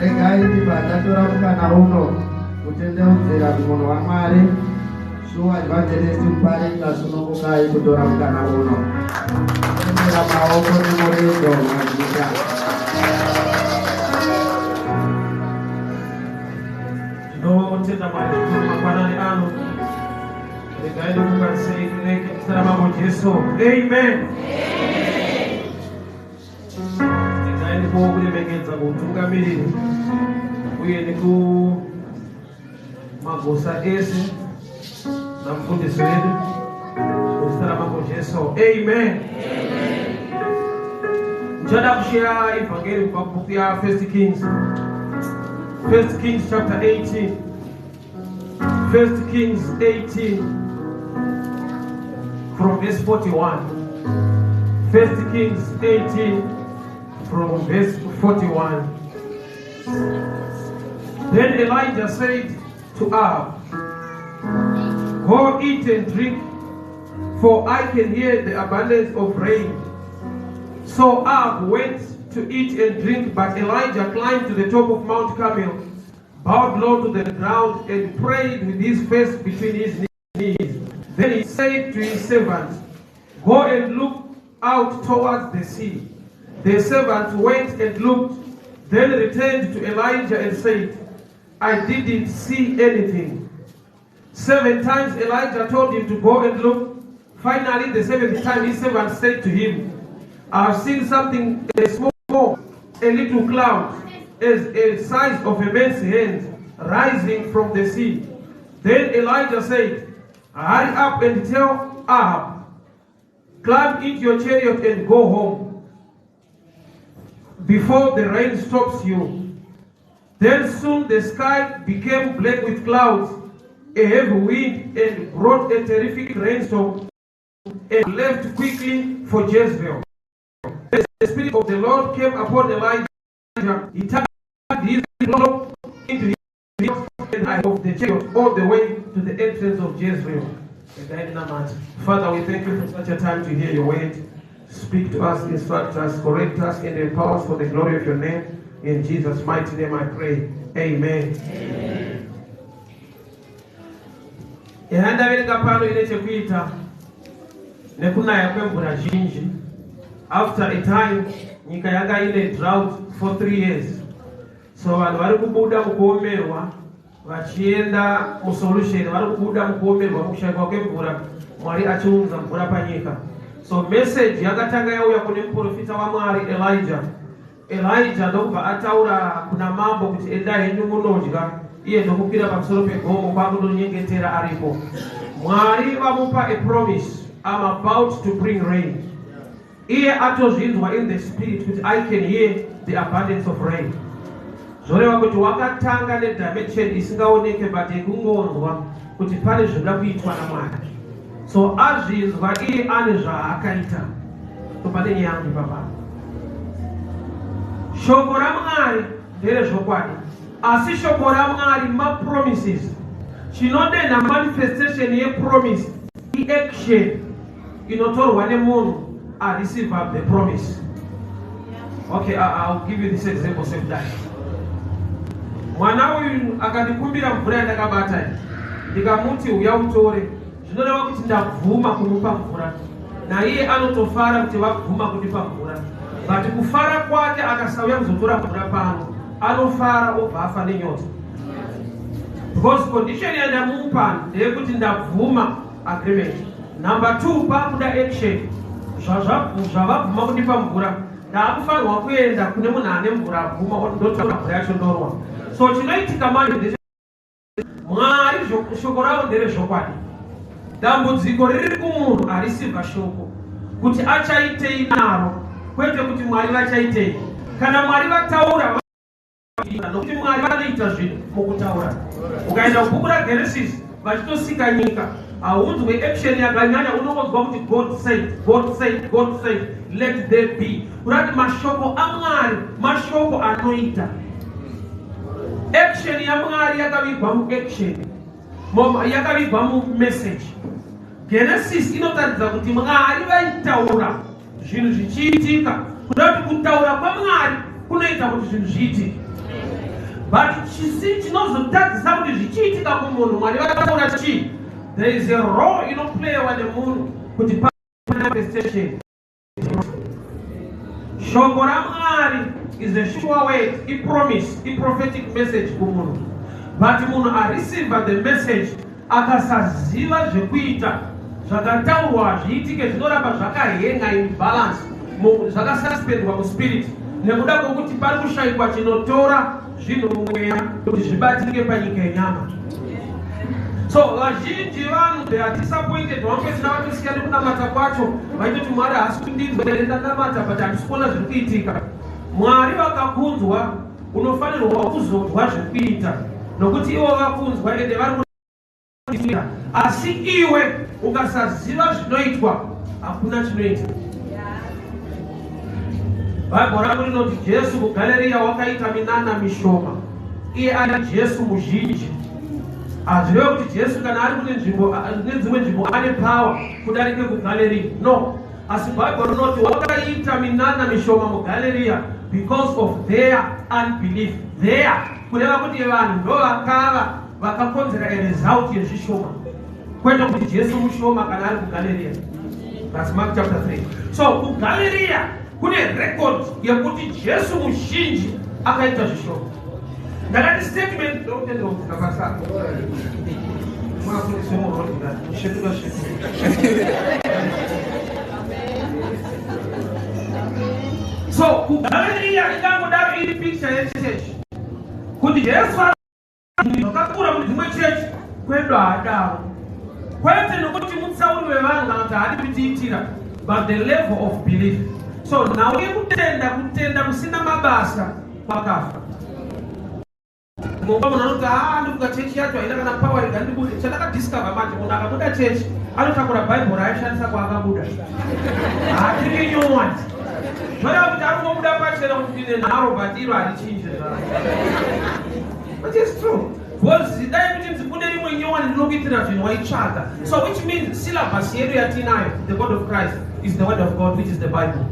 Regai ndibva ndatora mukana uno kutendeudzira kumunhu waMwari. Shuwa Evangelist Muparinga, sunungukai kutora mukana uno. Tendera maoko nemurindo mazvita. Tinotenda Mwari zvikuru mangwanani ano. Regai ndikukwanisei kereke muzita raMambo Jesu. Amen. Regai ndikuwo kuremekedza kuutungamiriri uye nekumagosa ese namufundisi wedu muzita raMambo Jesu. Amen. Ndichada kusheya ivhangeri kubva kubhuku ya First Kings. First Kings chapter 18. First Kings 18 from verse 41. First Kings 18 from verse 41. Then Elijah said to Ahab, "Go eat and drink, for I can hear the abundance of rain." So Ahab went to eat and drink, but Elijah climbed to the top of Mount Carmel, bowed low to the ground, and prayed with his face between his knees. Then he said to his servants, "Go and look out towards the sea." The servants went and looked, then returned to Elijah and said, "I didn't see anything." Seven times Elijah told him to go and look. Finally, the seventh time, his servant said to him, "I have seen something, a small, a little cloud, as a size of a man's hand, rising from the sea." Then Elijah said, "Hurry up and tell Ahab, 'Climb into your chariot and go home before the rain stops you.'" Then soon the sky became black with clouds, a heavy wind, and brought a terrific rainstorm, and left quickly for Jezreel. The Spirit of the Lord came upon Elijah. He turned his cloak into his and of the chariot all the way to the entrance of Jezreel. Father, we thank you for such a time to hear your word. Speak to us, instruct us, correct us, and empower us for the glory of your name. In Jesus' mighty name I pray. Amen. Yandaverenga pano ine chekuita nekunaya kwemvura zhinji. After a time, nyika yanga ine drought for 3 years, so vanhu vari kubuda mukuomerwa vachienda musolution. Vari kubuda mukuomerwa, mukushayikwa kwemvura, Mwari achiunza mvura panyika. So message yakatanga yauya kune muprofita waMwari Elijah. Elijah ndokubva ataura kuna mambo kuti, "Enda henyu munodya." Iye ndokukwira pamusoro pegomo kwakundonyengetera aripo. Mwari vamupa a promise, "I'm about to bring rain." Iye atozvinzwa in the spirit kuti, "I can hear the abundance of rain." Zvoreva kuti wakatanga nedimension isingaoneke, but yekungonzwa kuti pane zvinoda kuitwa naMwari. So azvinzwa, iye ane zvaakaita. So pane nyaya yangu ipapa. Shoko raMwari nderezvokwadi, asi shoko raMwari mapromises. Chinodenha manifestation yepromise iaction inotorwa nemunhu areceive the promise. Okay, I'll give you this example sekudai. Mwana uyu akandikumbira mvura yandakabata iyi, ndikamuti, "Uya utore," zvinoreva kuti ndabvuma kumupa mvura. Naiye anotofara kuti vabvuma kundipa mvura, but kufara kwake, akasauya kuzotora mvura pano, anofara obva afa nenyota, because condition yandamupa ndeyekuti ndabvuma, agreement. Number two, pakuda action. Zvavabvuma kundipa mvura, ndaakufanirwa kuenda kune munhu ane mvura abvuma, ndotora mvura yacho, ndonwa. So chinoitika manje, Mwari shoko ravo nderezvokwadi. Dambudziko riri kumunhu areceiva shoko kuti achaitei naro, kwete kuti Mwari vachaitei. Kana Mwari vataura, nokuti Mwari vanoita zvinhu mukutaura. Ukaenda kubhuku raGenesis, vachitosika nyika, haunzwe action yakanyanya. Unongonzwa kuti, "God said, God said, God said, let there be." Kurati mashoko aMwari mashoko anoita action. YaMwari yakavigwa muaction, yakavigwa mumessage. Genesis inotaridza kuti Mwari vaitaura zvinhu zvichiitika. Kuda kuti kutaura kwaMwari kunoita kuti zvinhu zviitike. But chisi chinozotadzisa kuti zvichiitika kumunhu, Mwari vataura chii, there is a role inoplayiwa nemunhu kuti manifestation. Shoko raMwari is a sure word, ipromise, iprophetic message kumunhu. But munhu areceiva the message akasaziva zvekuita, zvakataurwa hazviitike, zvinoramba zvakahenga in balance, zvakasuspendwa muspirit nekuda kwokuti pari kushayikwa chinotora zvinhu mumweya kuti zvibatike panyika yenyama. So vazhinji vanhu, they are disappointed. Vangopedzisira vatosiya nekunamata kwacho, vaitoti Mwari haasi kundinzwa here, ndanamata but handisi kuona zviri kuitika. Mwari vakakunzwa, unofanirwa kuzonzwa zvekuita, nokuti ivo vakunzwa ende vari kuita. Asi iwe ukasaziva zvinoitwa, hakuna chinoita. Bhaibheri rangu rinoti Jesu kuGaleriya wakaita minana mishoma, iye ari Jesu muzhinji. Hazvireve kuti Jesu kana ari kune nzvimbo, kune dzimwe nzvimbo ane power kudarike kuGaleriya, no. Asi Bhaibheri rinoti wakaita minana mishoma muGaleriya because of their unbelief. Their, kureva kuti vanhu ndo vakava vakakonzera a result yezvishoma, kwete kuti Jesu mushoma kana ari kuGaleriya. That's Mark chapter 3. So kuGaleriya kune record yekuti Jesu muzhinji akaita zvishoma. Ndakati statement ndokutendera kubvunza basa mafundisi wemuroad, shetuka shetuka. So kuGaleriya ingangodaro iri picture yechechi kuti Jesu zvakakura mune dzimwe chechi, kwedu haadaro. Kwete nokuti mutsauri wevanhu kana kuti haadi kutiitira, but the level of belief. So nhau yekutenda, kutenda kusina mabasa kwakafa. Mumba munhu anoti, "Haa, ndikuka chechi yacho haina kana power, rega ndibude." Chandakadiscover manje, munhu akabuda chechi anotakura Bhaibheri raishandisa kwaakabuda, hatiri nyowani. Zvoreva kuti ari kungobuda pachena kuti ndine nharo, but iro harichinje zvaro, which is true, because dai kuchinzi kune rimwe nyowani rinokuitira zvinhu, waitsvaga. So which means syllabus yedu yatinayo, the God of Christ, is the word of God, which is the Bible.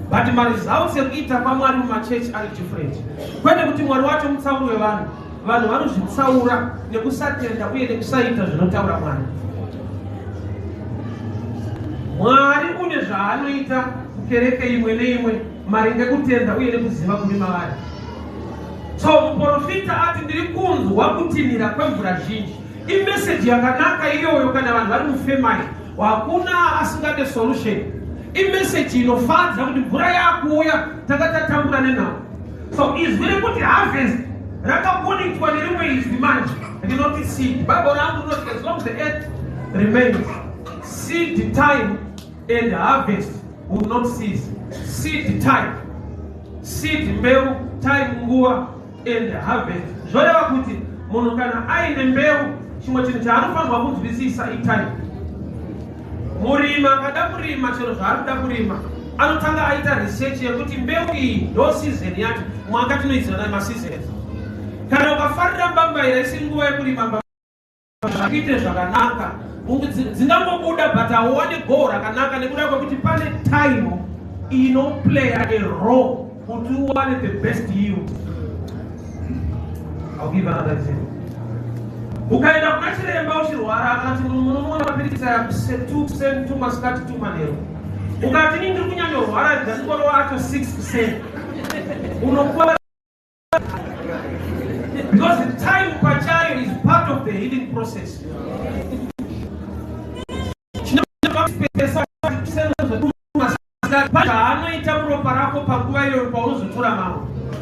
But maresults ekuita kwaMwari mumachechi ari different. Kwete kuti Mwari wacho mutsauri wevanhu. Vanhu vanozvitsaura nekusatenda uye nekusaita zvinotaura Mwari. Mwari une zvaanoita kukereke imwe neimwe maringe kutenda uye nekuziva kuri mavari. So muprofita ati, "Ndiri kunzwa kutinhira kwemvura zhinji." Imeseji yakanaka iyoyo kana vanhu vari mufamine. Hakuna asingade solution. Imeseji inofadza kuti mvura yakuuya, takatatambura nenhau. So izwi rekuti harvest rakakonectwa nerimwe izwi manje rinoti seed. Bible rangu rinoti, as long as the earth remains, seed time and harvest will not cease. Seed time, seed mbeu, time nguva, and harvest. Zvoreva kuti munhu kana aine mbeu, chimwe chinhu chaanofanirwa kunzwisisa itime. Murimi akada kurima chero zvaari kuda kurima, anotanga aita research yekuti mbeu iyi ndo season yacho. Mwaka tinoidzana maseasons. Kana ukafarira mbambaira isiri nguva yekurima, zvakuite zvakanaka, dzingangobuda but hauwane goho rakanaka nekuda kwekuti pane time inoplaya a role kuti uwane the best yield. I'll give another example. Ukaenda kuna chiremba uchirwara, akati munomwa mapirisi aya 2%, 2 masikati, 2 manheru. Ukati, "Ini ndiri kunyanyorwara, ndandingorova acho 6%," unokuva, because the time pachayo is part of the healing process. Zvaanoita muropa rako panguva iyoyo paunozotora mamwe.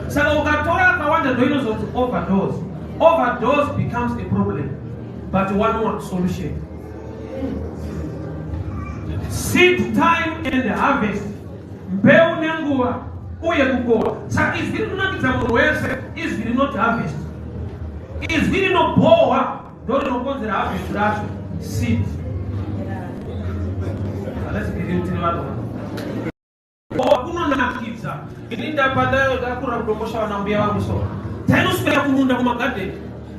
Saka ukatora akawanda, ndo inozonzi overdose. Overdose becomes a problem. But one more solution: seed time and harvest, mbeu nenguva uye kukohwa. Saka izwi rinonakidza munhu wese izwi rinoti harvest. Izwi rinobhohwa ndo rinokonzera harvest racho, seed. Let's be real, tiri vanhu. Kunonakidza. Ini ndakura kuDombosha, vana mbuya vangu, so tainoswera kumunda, kumagadheni.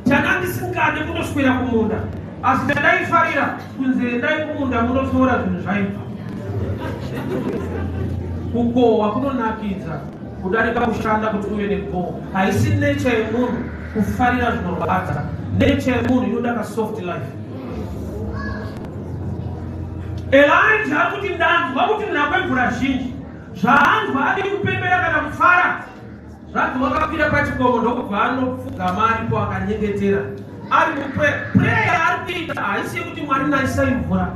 Changa ndisingade kundoswera kumunda, asi chandaifarira kunzi endai kumunda munotora zvinhu zvaibva. Kukohwa kunonakidza. Kudarika kushanda kuti uve negoal. Haisi nature yemunhu kufarira zvinorwadza. Nature yemunhu inoda kasoft life. Elijah ari kuti, "Ndanzwa kuti kuna kwemvura zhinji." Zvaanzwa, adi kupembera kana kufara. Zvanzi wakakwira pachikomo, ndokubva anopfugama aripo, akanyengetera ari muprayer. Yaari kuita haisi yekuti, "Mwari, naisai mvura,"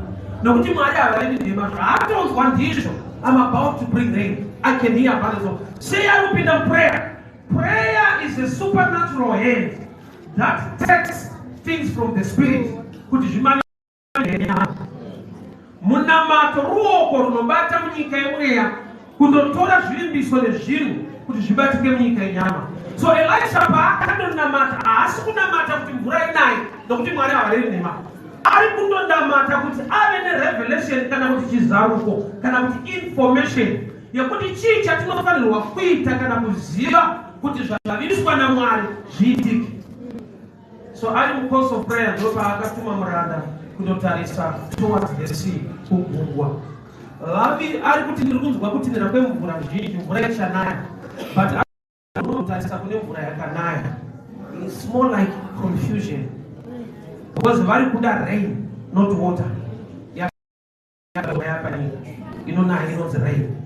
nokuti Mwari havarevi nhema. Zvaatonzwa ndizvo, "I'm about to bring rain. I can hear abundance of." Sei ari kupinda muprayer? Prayer is a supernatural hand that takes things from the spirit kuti zvimane. Munamato ruoko runobata munyika yemweya kundotora zvivimbiso nezvinhu kuti zvibatike munyika yenyama. So Elisha paakandonamata, haasi kunamata kuti mvura inaye, nokuti Mwari havarevi nhema. Ari kundonamata kuti ave nerevelation, kana kuti chizaruko, kana kuti information yekuti chii chatinofanirwa kuita kana kuziva kuti zvavimbiswa naMwari zviitike. So ari mucourse of prayer, ndo paakatuma muranda kundotarisa towards the sea, kugungwa. Vavi ari kuti, "Ndiri kunzwa kutinhira kwemvura zhinji, mvura ichanaya," but unotarisa kune mvura yakanaya. It's more like confusion, because vari kuda rain, not water. Yapanyika inonaya inonzi rain.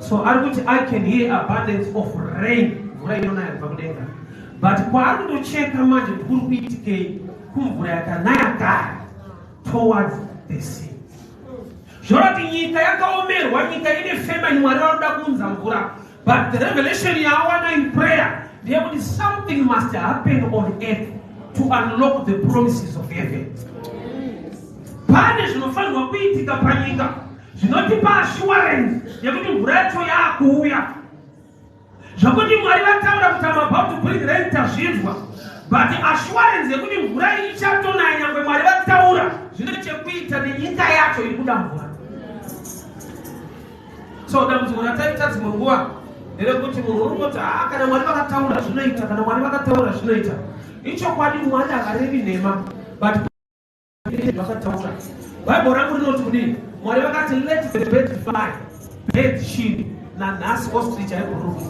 So ari kuti, "I can hear abundance of rain," mvura inonaya kubva kudenga, but kwaari kundocheka manje kuri kuitikei kumvura yakanaya kare towards the sea. Zvorati nyika yakaomerwa, nyika ine famine. Mwari vanoda kuunza mvura, but the revelation yaawana in prayer ndeyekuti something must happen on earth to unlock the promises of heaven. Pane zvinofanirwa kuitika panyika zvinotipa assurance yekuti mvura yacho yaakuuya. Zvokuti Mwari vataura kuti, "I'm about to bring rain," tazvinzwa, but assurance yekuti mvura iyi ichatonaya nyangwe Mwari vataura zvine chekuita nenyika yacho iri kuda mvura. So dambudziko rataita dzimwe nguva nderekuti munhu uri kungoti, "Haa, kana Mwari vakataura zvinoita, kana Mwari vakataura zvinoita." Ichokwadi, Mwari havarevi nhema, but vakataura, Bhaibheri rangu rinoti kudii? Mwari vakati, "Let the bird fly." Bird, shiri. Nanhasi ostrich haibhururuki.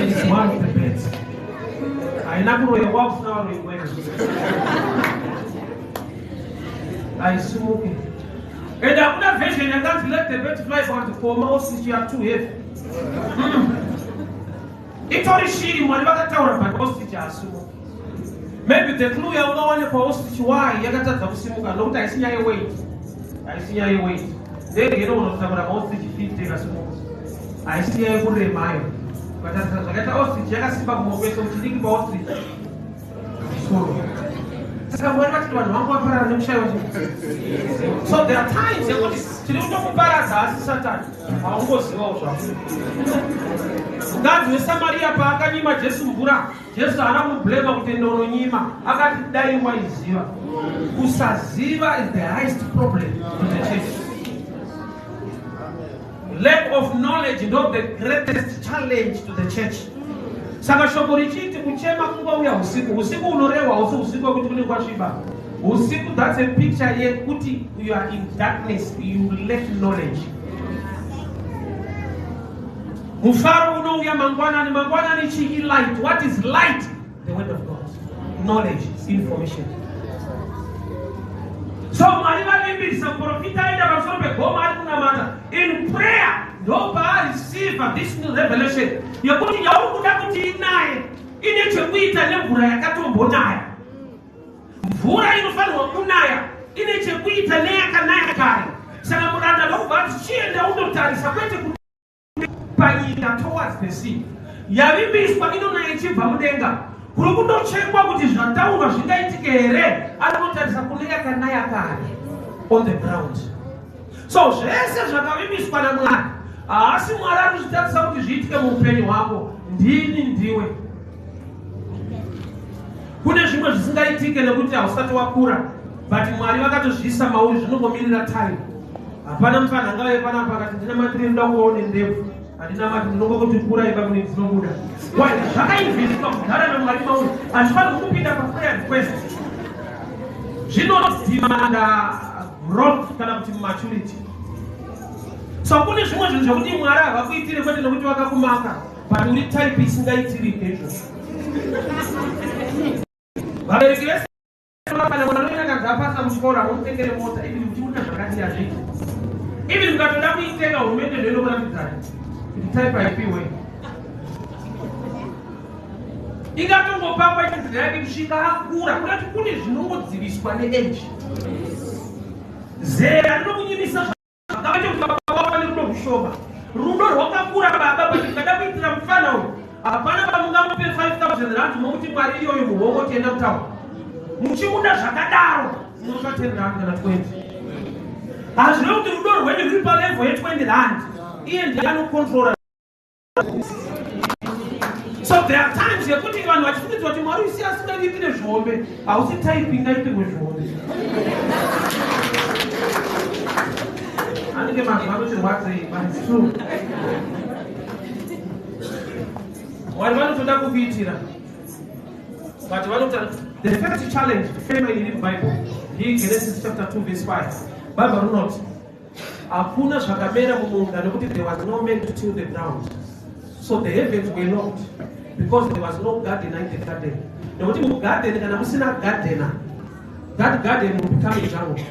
It is one of the birds. Haina kuroyiwa, kusina varoyi, haisimuke. And hakuna version yakanzi, "Let the bird fly," kuti koma ostrich, you are too heavy. Itori shiri, Mwari vakataura, but ostrich haasimuki. Maybe the clue yaungawane paostrich, why yakatadza kusimuka, nokuti haisi nyaya yeweight, haisi nyaya yeweight. Ndege inogona kutakura maostrich 50 ikasimuka. Haisi nyaya yekuremayo. Ukatarisa zvakaita ostrich, yakasimba kumwe kwese, uchidiki paostrich soro. Saka Mwari vachiti, "Vanhu vangu vaparara nekushayiwa." So there are times yekuti tiri kutokuparadza, asi Satani haungozivawo zvako. Mukadzi weSamariya paakanyima Jesu mvura, Jesu haana kumublema kuti ndononyima. Akati, "Dai waiziva." Kusaziva is the highest problem to the church. Lack of knowledge ndo the greatest challenge to the church. Saka shoko richiti kuchema kungauya usiku, usiku unorehwa hausi usiku wekuti kunenge kwasviba. Usiku, that's a picture yekuti you are in darkness, you lack knowledge. Mufaro unouya mangwanani. Mangwanani chii? Light. What is light? The word of God, knowledge, information. So Mwari vavimbisa, muprofita aenda pamusoro pegomo ari kunamata in prayer, ndopaareceiva this new revelation yekuti yauri kuda kuti inaye ine chekuita nemvura yakatombonaya. Mvura inofanirwa kunaya ine chekuita neyakanaya kare. Saka muranda ndokubva ati, "Chienda undotarisa," kwete panyika, towards the sea. Yavimbiswa inonaya ichibva mudenga. Kuri kundochekwa kuti zvataurwa zvingaitike here, ari kunotarisa kune yakanaya kare on the ground. So zvese zvakavimbiswa naMwari, haasi Mwari ari kuzvitarisa kuti zviitike muupenyu hwako. Ndini, ndiwe. Kune zvimwe zvisingaitike nekuti hausati wakura, but Mwari vakatozviisa mauri, zvinongomirira time. Hapana mufana angave panapa akati, "Ndina matiri, ndoda kuvawo nendebvu." Handina mati, ndinongokuti kura ipa kune dzinobuda. Why? Zvakainvestwa kugara naMwari mauri, hazvifaniri kupinda paprayer request. Zvinodemanda growth kana kuti maturity. So So kune zvimwe zvinhu zvekuti Mwari havakuitire kwete nekuti vakakumaka, but uri type isingaitirike izvozvo. Vabereki vese, kana mwana wenyu akanzi apasa muchikoro, hamutengere mota even muchimuda zvakati hazviiti. Even mukatoda kuitenga, hurumende ndoinokuratidzai kuti type haipiwe. Ingatongopakwa ichinzi yake kusvika akura. Kurati kune zvinongodziviswa neage. Zera rinokunyimisa zvakaita kuti baba vava nerudo rushoma, rudo rwakakura baba. But mukada kuitira mufana uyu, hapana pamungamupe 5000 rand mokuti mwari iyoyo muhomwe tienda kutaura. Muchimuda zvakadaro, munopa 10 rand kana 20. Hazvirevi kuti rudo rwenyu ruri palevel ye20 rand. Iye ndiye anocontrola. So there are times yekuti vanhu vachifungidzwa kuti Mwari usi asingaitire zvihombe. Hausi type ingaitirwe zvihombe. Anenge mazuva anotirwadzei, but it's true. Mwari vanotoda kukuitira, but vanota. The first challenge, famine iri muBible, ndiGenesis chapter 2 verse 5. Bible rinoti hakuna zvakamera mumunda nekuti there was no man to till the ground. So the heavens were locked because there was no gardener in the garden. Nekuti mugarden kana musina gardener, that garden will become a jungle.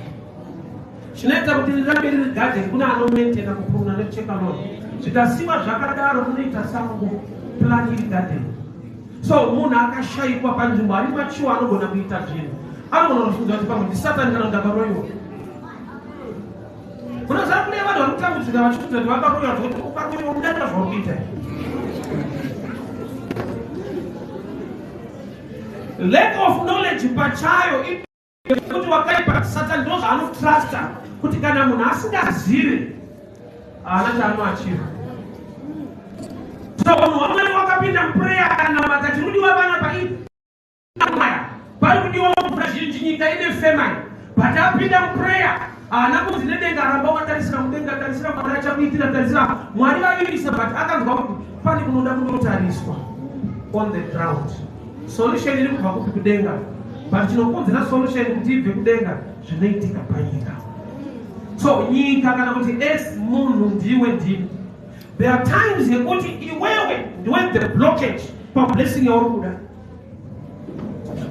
Chinoita kuti rirambe riri garden, kuna anomaintaina, kupruna nekucheka lawn. Zvikasiwa zvakadaro, kunoita sango, plan iri garden. So munhu akashayikwa panzvimbo ari machiwa, anogona kuita zvinhu, anogona kufunga kuti pamwe ndisatani kana kuti ndakaroyiwa. Unoziva, kune vanhu vari kutambudzika vachifunza kuti vakaroyiwa, zvokuti ukaroyiwa unodarika zvauri kuita. Lack of knowledge pachayo kuti wakaipa. Satani ndo zvaanotrusta, kuti kana munhu asingazive, haana chaanoachiva. So munhu waMwari wakapinda muprayer, akanamata. Chiri panapa aya, pari kudiwa mvura zhinji, nyika ine famine, but apinda muprayer, haana kunzi nedenga, "Ramba wakatarisira mudenga, tarisira, Mwari achakuitira, tarisira, Mwari vavimbisa." But akanzwa kuti pane kunoda kunotariswa on the ground. Solution iri kubva kupi? Kudenga. But chinokonzera solution kuti ibve kudenga, zvinoitika panyika. So nyika kana kuti s munhu ndiwe, ndini. There are times yekuti iwewe ndiwe the blockage pablessing yauri kuda.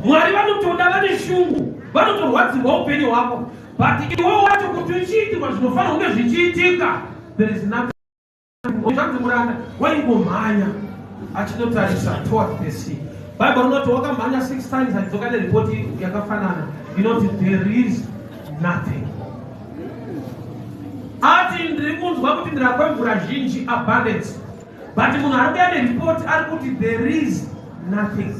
Mwari vanotoda, vane shungu, vanotorwadzirwa upenyu hwako, but iwewe wacho kuti uchiitirwa zvinofanira kunge zvichiitika, there is nothing. Zvanzi muranda waingomhanya achinotarisa towards the sea. Bible rinoti wakamhanya six times, achidzoka neripoti yakafanana inoti, "There is nothing." Ati, "Ndiri kunzwa kuti ndira kwemvura zhinji, abundance," but munhu ari kuya neripoti ari kuti, "There is nothing."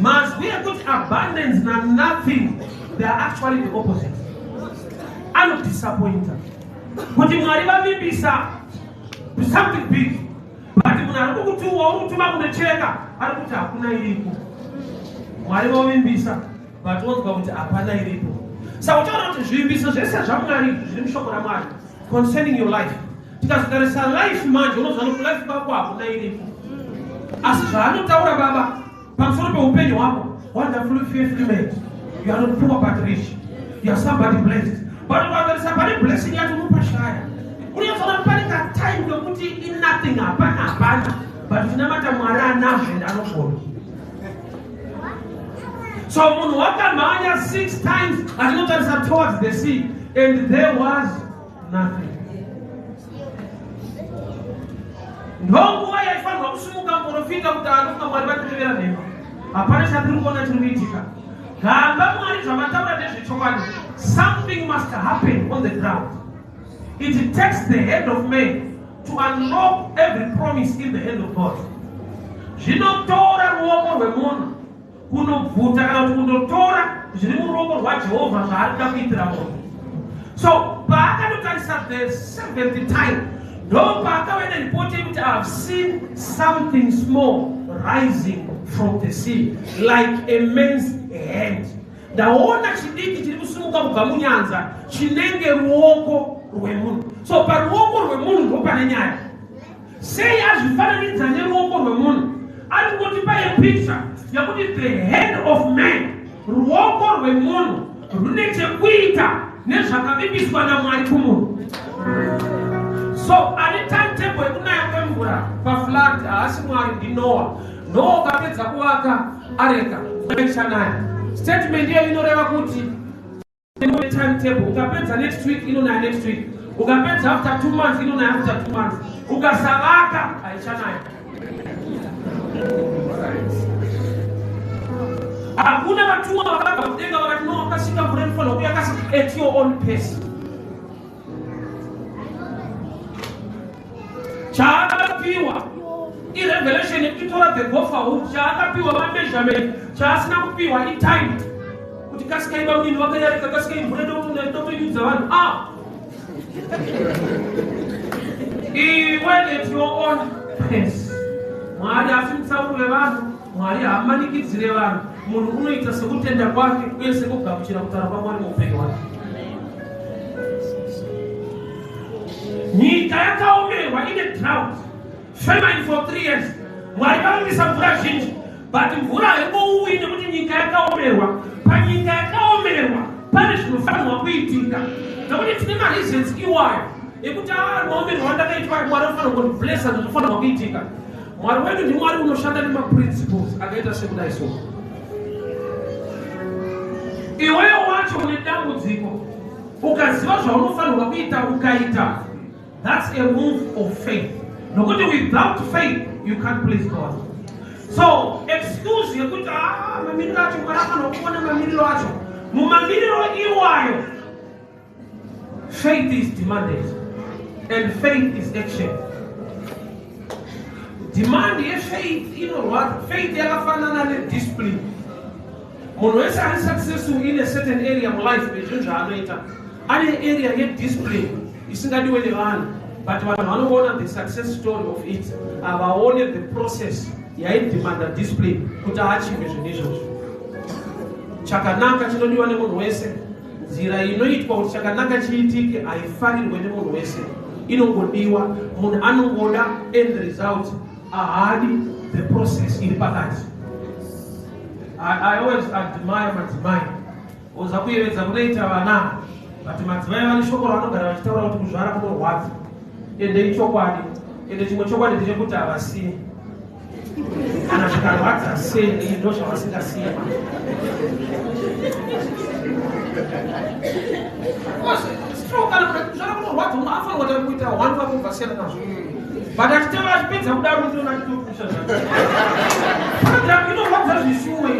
Mazwi ekuti abundance nanothing, they are actually the opposite. Anodisappointa kuti Mwari vavimbisa something big, but munhu ari kukuti wauri kutuma kunocheka ari kuti hakuna iripo. Mwari vavimbisa, but wonzwa kuti hapana iripo. Saka uchaona kuti zvivimbiso zvese zvaMwari zviri mushoko raMwari concerning your life, tikazotarisa life manje, unoziva kuti life kwako hakuna iripo. Asi zvaanotaura Baba pamusoro peupenyu hwako, "Wonderfully, fearfully made, you are not poor but rich, you are somebody blessed," but ukatarisa pane blessing yacho, unopashaya. Unofanira pane katime kekuti inothing, hapana, hapana, but tinamata Mwari anazvo ende anogona. So munhu wakamhanya six times achinotarisa towards the sea, and there was nothing. Ndonguva yaifanirwa kusimuka muprofita kuti anofunga Mwari vatirevera nhema, hapana chatiri kuona chiri kuitika. Gamba Mwari, zvamataura ndezvechokwadi. Something must happen on the ground. It takes the hand of man to unlock every promise in the hand of God. Zvinotora ruoko rwemunhu kunobvuta kana kuti kundotora zviri muruoko rwaJehovha zvaari kuda kuitira munhu. So paakanotarisa the seventh time, ndo paakauya neripoti yekuti, "I have seen something small rising from the sea like a man's hand." Ndaona chidiki chiri kusimuka kubva munyanza chinenge ruoko rwemunhu. So paruoko rwemunhu ndo pane nyaya. Sei azvifananidza neruoko rwemunhu? Ari kungotipa picture yekuti the hand of man, ruoko rwemunhu, rune chekuita nezvakavimbiswa naMwari kumunhu. So ane timetable yekunaya kwemvura paflood haasi Mwari, ndiNoah. Noah ukapedza kuvaka areka, ichanaya. Statement iyo inoreva kuti timetable: ukapedza next week, inonaya next week. Ukapedza after 2 months, inonaya after 2 months. Ukasavaka, haichanaya. Hakuna vatumwa vakabva kudenga vakati, "No, akasvika mvura inofanira kuuya." Kasi at your own pace. Chaakapiwa irevelation yekuti the gopher hook. Chaakapiwa mameasurement. Chaasina kupiwa itime kuti kasikai bamunini vakayarika, kasikai, mvura dotoyudza vanhu. Ah, iwe at your own pace. Mwari asi mutsauri wevanhu. Mwari haamanikidzire vanhu. Munhu unoita sekutenda kwake uye sekugamuchira kutaura kwaMwari muupenyu hwake. Nyika yakaomerwa, ine drought, famine for 3 years. Mwari vanoisa mvura zhinji, but mvura haingouyi nekuti nyika yakaomerwa. Panyika yakaomerwa pane zvinofanirwa kuitika, nekuti tine mareasons iwayo ekuti a maomerwa andakaitwa, Mwari anofanira kundiblessa. Zvinofanirwa kuitika, Mwari wedu ndiMwari unoshanda nemaprinciples akaita sekudai. So iweyo wacho une dambudziko, ukaziva zvaunofanirwa kuita, ukaita, that's a move of faith, nokuti without faith you can't please God. So excuse yekuti a mamiriro acho, Mwari afanira kuona mamiriro acho, mumamiriro iwayo faith is demanded, and faith is action. Demand yefaith inorwadza. Faith yakafanana nediscipline. Munhu wese ari successful in a certain area mulife, nezvinhu zvaanoita, ane area yediscipline isingadiwe nevanhu, but vanhu vanoona the success story of it, havaone the process yaidemanda discipline kuti aachieve zvinhu izvozvo. Chakanaka chinodiwa nemunhu wese. Nzira inoitwa kuti chakanaka chiitike haifarirwe nemunhu wese, inongodiwa. Munhu anongoda end result, haadi the process iri pakati. I always admire madzimai oza kuyevedza kunoita vana, but madzimai vane shoko ravanogara vachitaura kuti kuzvara kunorwadza. Ende ichokwadi. Ende chimwe chokwadi ndechekuti havasiyi kana zvikarwadza sei, ndo zvavasingasiyi. Kana kuzvara kunorwadza, munhu afanira kuita one vakobva siyana nazvo, but achiteva achipedza kudaro, ndinoona achitopusha zvacho. Program inorwadza zvishuwe,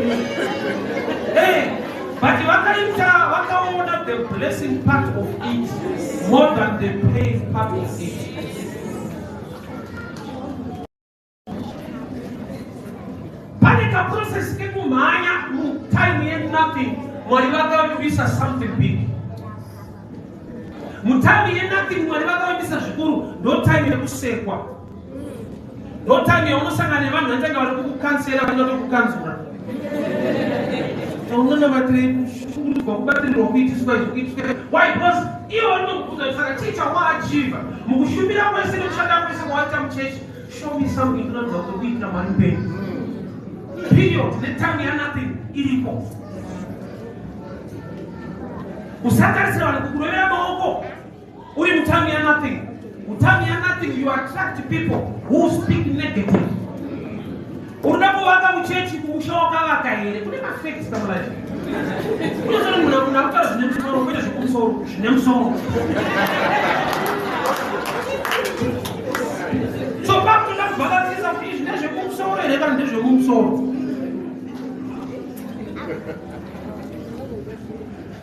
but vakaita, vakaona the blessing part of it more than the pain part of it. Pane kaprocess kekumhanya mutime yenothing, Mwari vakavimbisa something big. Mutime yenothing, Mwari vakavimbisa zvikuru. Ndo time yekusekwa, ndo time yaunosangana nevanhu vanotanga vari kukukansera, vanotokukanzura, unonamatire kushungurudzwa, kubatirirwa, kuitiswa izvi, kuitiswa. Why? Because ivo vanokubvunza, "Saka chii chawaachieva mukushumira kwese nekushanda kwese kwawaita muchechi? Show me something inoratidza kuti kuitira Mwari mupenyu." Period netime yanothing iriko. Usatarisira vanhu kukurovera maoko uri mutime yanothing. Mutime yanothing you attract people who speak negative. Urida kuvaka muchechi, kumusha wakavaka here? Kune mafacts pamulife. Unosana munhu akutaura zvine musoro, kwete zvekumusoro, zvine musoro. So pakutoda kubhalansisa kuti izvi ndezvekumusoro here kana ndezvemumusoro.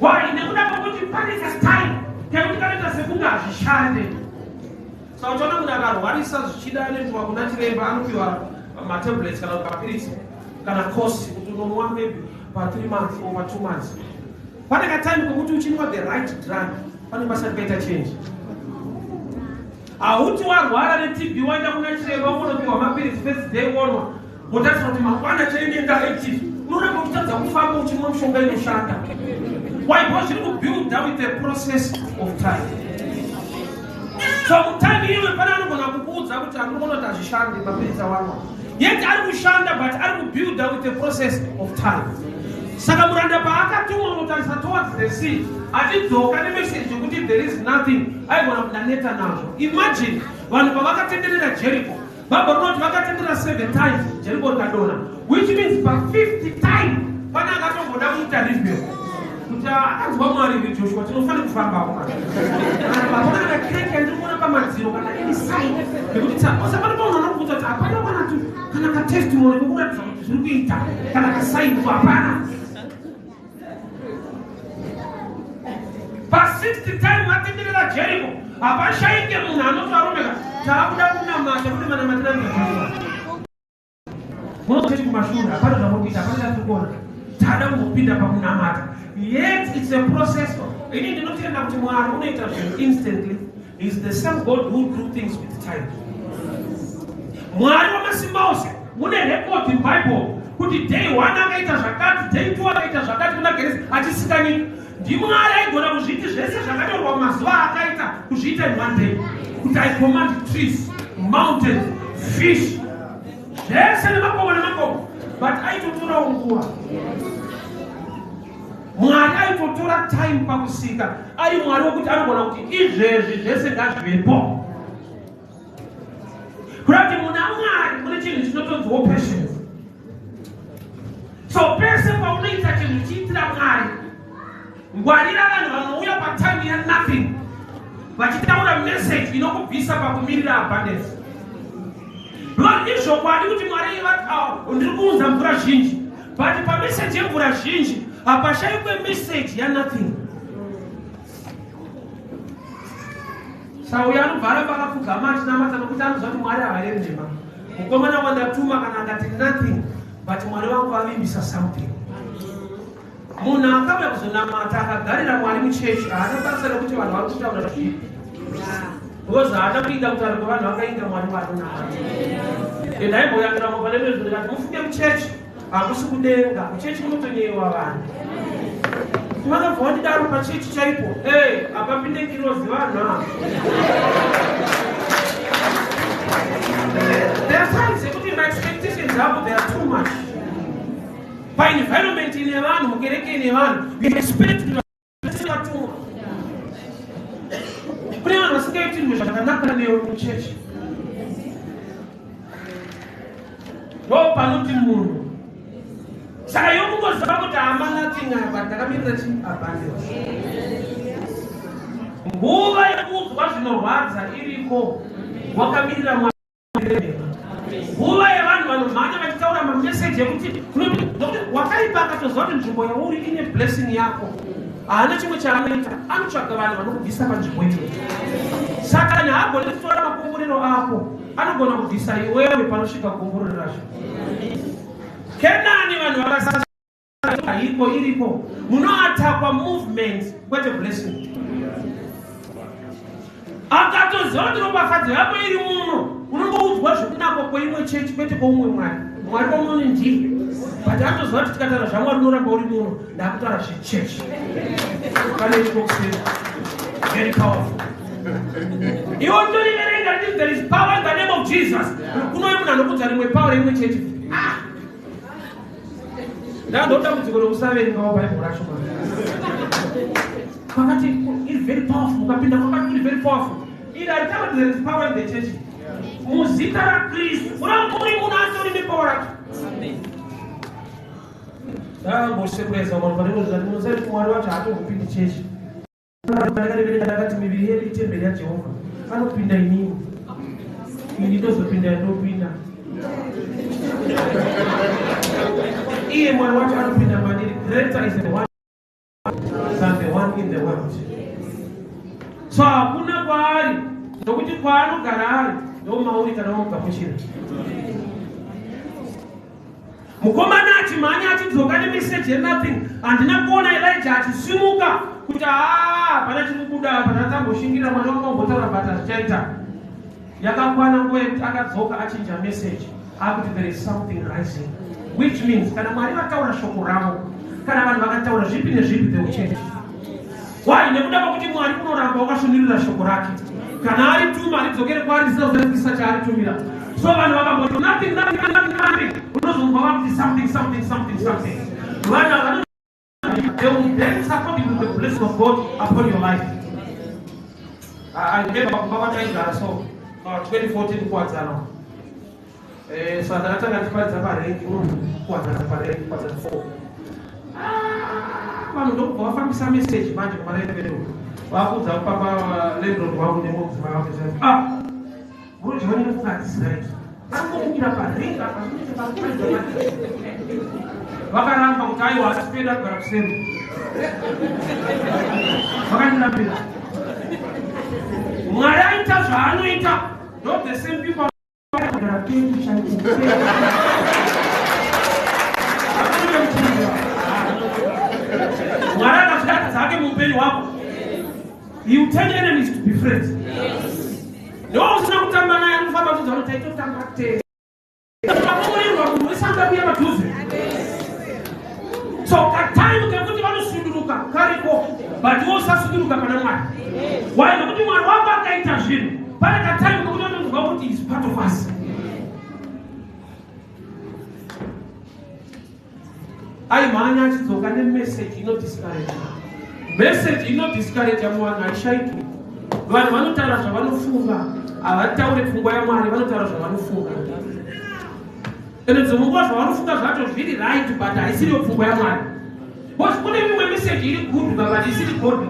Why? Nekuda kwekuti pane kastyle kekuti kanoita sekunge hazvishande. Saka uchaona munhu akarwarisa, zvichida anoendwa kuna chiremba, anopiwa matablets kana mapiritsi kana course kuti unomwa maybe pa3 months or pa2 months. Pane katime kokuti uchinwa the right drug, pane pasati paita change. Hauti warwara neTB, waenda kuna chiremba, unopiwa mapiritsi, first day wonwa, wotarisira kuti mangwana chainenda active. Unoramba uchitadza kufamba uchinwa mishonga inoshanda. Why? Because zviri kubuilda with the process of time. So mutime iwe pane anogona kukuudza kuti andinoona kuti hazvishandi mapiritsi awanwa, yet ari kushanda, but ari kubuilda with the process of time. Saka muranda paakatumwa unotarisa towards the sea achidzoka nemeseji yekuti there is nothing, aigona kundaneta nazvo. Imagine vanhu pavakatenderera Jericho, Bhaibheri rinoti vakatenderera 7 times, Jericho rikadonha, which means pa50 time pane akatomboda kuita rebel kuti akanzwa Mwari here Joshua, tinofanira kufambawo hapana kana crack yandiri kuona pamadziro kana any sign yekuti osapane pamunhu anokuudza kuti hapana kana tu kana katestimony kokuratidza kuti zviri kuita kana kasign ko hapana. Pa60 time vatenderera Jericho, hapashaike munhu anoti varume, taakuda kunamata kune manamatira Joshua munoteti kumashure, hapana zvamuri kuita, hapana chatiri kuona, tada kungopinda pakunamata. Yet it's a process. Ini ndinotenda kuti Mwari unoita zvinhu instantly is the same God who do things with time. Mwari wamasimba ose, mune record in Bible kuti day one akaita zvakati, day two akaita zvakati. Kuna Genesis achisika nyika, ndimwari aigona kuzviiti zvese zvakanyorwa mumazuva akaita kuzviita in one day, kuti I command trees, mountains, fish, zvese nemakomo nemakomo, but aitotorawo nguva. Mwari aitotora time pakusika. Ari Mwari wokuti anogona kuti izvezvi zvese ngazvivepo. Kuda kuti muna Mwari mune chinhu chinotonziwo patience. So pese paunoita chinhu chiitira Mwari, ngwarira vanhu vanouya patime yanothing vachitaura message inokubvisa pakumirira abundance. Because izvokwadi kuti Mwari, ndiri kuunza mvura zhinji, but pameseji yemvura zhinji hapashayikwe meseji yanothing. Sauya anobva aramba akapfugama achinamata nokuti anoziva kuti Mwari havarevi nhema. Mukomana wandatuma kana akati nothing, but Mwari vangu vavimbisa something. Munhu akauya kuzonamata akagarira Mwari muchechi haana basa rekuti vanhu vari kutaura zvipi, because haana kuinda kutaura kwevanhu, akainda Mwari waanonamata. Endaimboyambira pane rimwe ndikati mufunge, muchechi hakusi kudenga, kuchechi kunotonyeyiwa vanhu. Vanobva vandidaro pachechi chaipo, hapapinde ngirozi, vanhu ava. There are times ekuti my expectations avo, they are too much. Paenvironment ine vanhu, mukereke ine vanhu, you expect kuti vatumwa. Kune vanhu vasingaitirwe zvakanaka newe muchechi. Ndo panoti munhu saka iwe kungoziva kuti hama nothing apa, ndakamirira chi abundance. Nguva yekuudzwa zvinorwadza iriko wakamirira Mwari. Nguva yevanhu vanomhanya vachitaura mameseji ekuti nokuti wakaipa akatoziva kuti nzvimbo yauri ine blessing yako, haana chimwe chaanoita, anotsvaga vanhu vanokubvisa panzvimbo iyoyo. Satani haagoni kutora makomborero ako, anogona kubvisa iwewe panosvika gomborero racho. Kenani vanhu vakasa haiko iripo, munoatakwa movement kwete blessing. Akatoziva kuti ropafadzo yako iri muno, unongoudzwa zvekunakwa kweimwe chechi kwete kwoumwe Mwari. Mwari wamunoni ndiye, but anotoziva kuti tikataura zvaMwari unoramba uri muno. Ndakutaura zvechechi pane ikokuseri very powerful. Iwe utoriverenga riti there is power in the name of Jesus, kunouye munhu anokudza rimwe power reimwe chechi. Ah! Ndandodambudziko rekusaverengawo Bhaibheri racho. Kwakati iri very powerful, ukapinda kwakati iri very powerful. Iri haritauri there is power in the church muzita raKristu. Uri munhu atori nepower racho. Ndambosekureza vanhu pane munoziva kuti Mwari wacho haatombopindi chechi. Ndakati miviri yedu itemberi yaJehovha, anopinda inini, ini ndozopinda yandopinda. Iye Mwari wacho anopinda mandiri. Greater is the one than the one in the world. So hakuna kwaari, nokuti kwaanogara ari ndomauri kana wamugamuchira. Mukomana achimhanya achidzoka nemeseji yenothing, handina kuona Elija achisimuka kuti haa, hapana chiri kubuda apa, tatamboshingira, mwana wangu ambotaura, but hazvichaita. Yakakwana nguva yekuti akadzoka achinja message, akuti there is something rising, which means kana Mwari vataura shoko ravo, kana vanhu vakataura zvipi nezvipi, they will change. Why? Nekuda kwekuti Mwari unoramba wakasvinurira shoko rake. Kana arituma haridzokere kwaari risina kuzadzikisa chaaritumira. So vanhu vakamboti nothing, nothing, nothing, nothing, unozonzwa vakuti something, something, something, something. Vanhu havana. dance according to the blessing of God upon your life. I remember kumba kwataigara, so 2014 Kuwadzana. So ndakatanga ndichiparidza parengi, Kuwadzana, parengi Kuwadzana 4. Vanhu ndokubva vafambisa meseji manje kumaraipero, vakuudza papa landlord wangu nemudzimai wake, "Ah, murodyiwa nenofunga hatisi right, angomukira parengi apa, zvinoita pakuparidza." Vakaramba kuti aiwa, asi kuenda kugara kuseri. Vakandirambira. Mwari aita zvaanoita. Not the same people kugara pedu chaipo. Mwari akazviratidza hake muupenyu hwako. You tell enemies to be friends. Newe usina kutamba naye anofamba achidza kuti taitotamba tese. Pakuurirwa munhu wese anoda kuuya padhuze. So katime kekuti vanosunduruka kariko, but iwe usasuduruka pana Mwari. Why? Nekuti Mwari wako akaita zvinhu, pane katime kekuti vanonzwa kuti is part of us. Aimhanya achidzoka nemeseji inodiscourage. Meseji inodiscourage muvanhu haishaiki. Vanhu vanotaura zvavanofunga, havataure pfungwa yaMwari, vanotaura zvavanofunga. Ende dzimwe nguva zvavanofunga zvacho zviri right, but haisiriyo pfungwa yaMwari, because kune mimwe meseji iri good but isiri godly.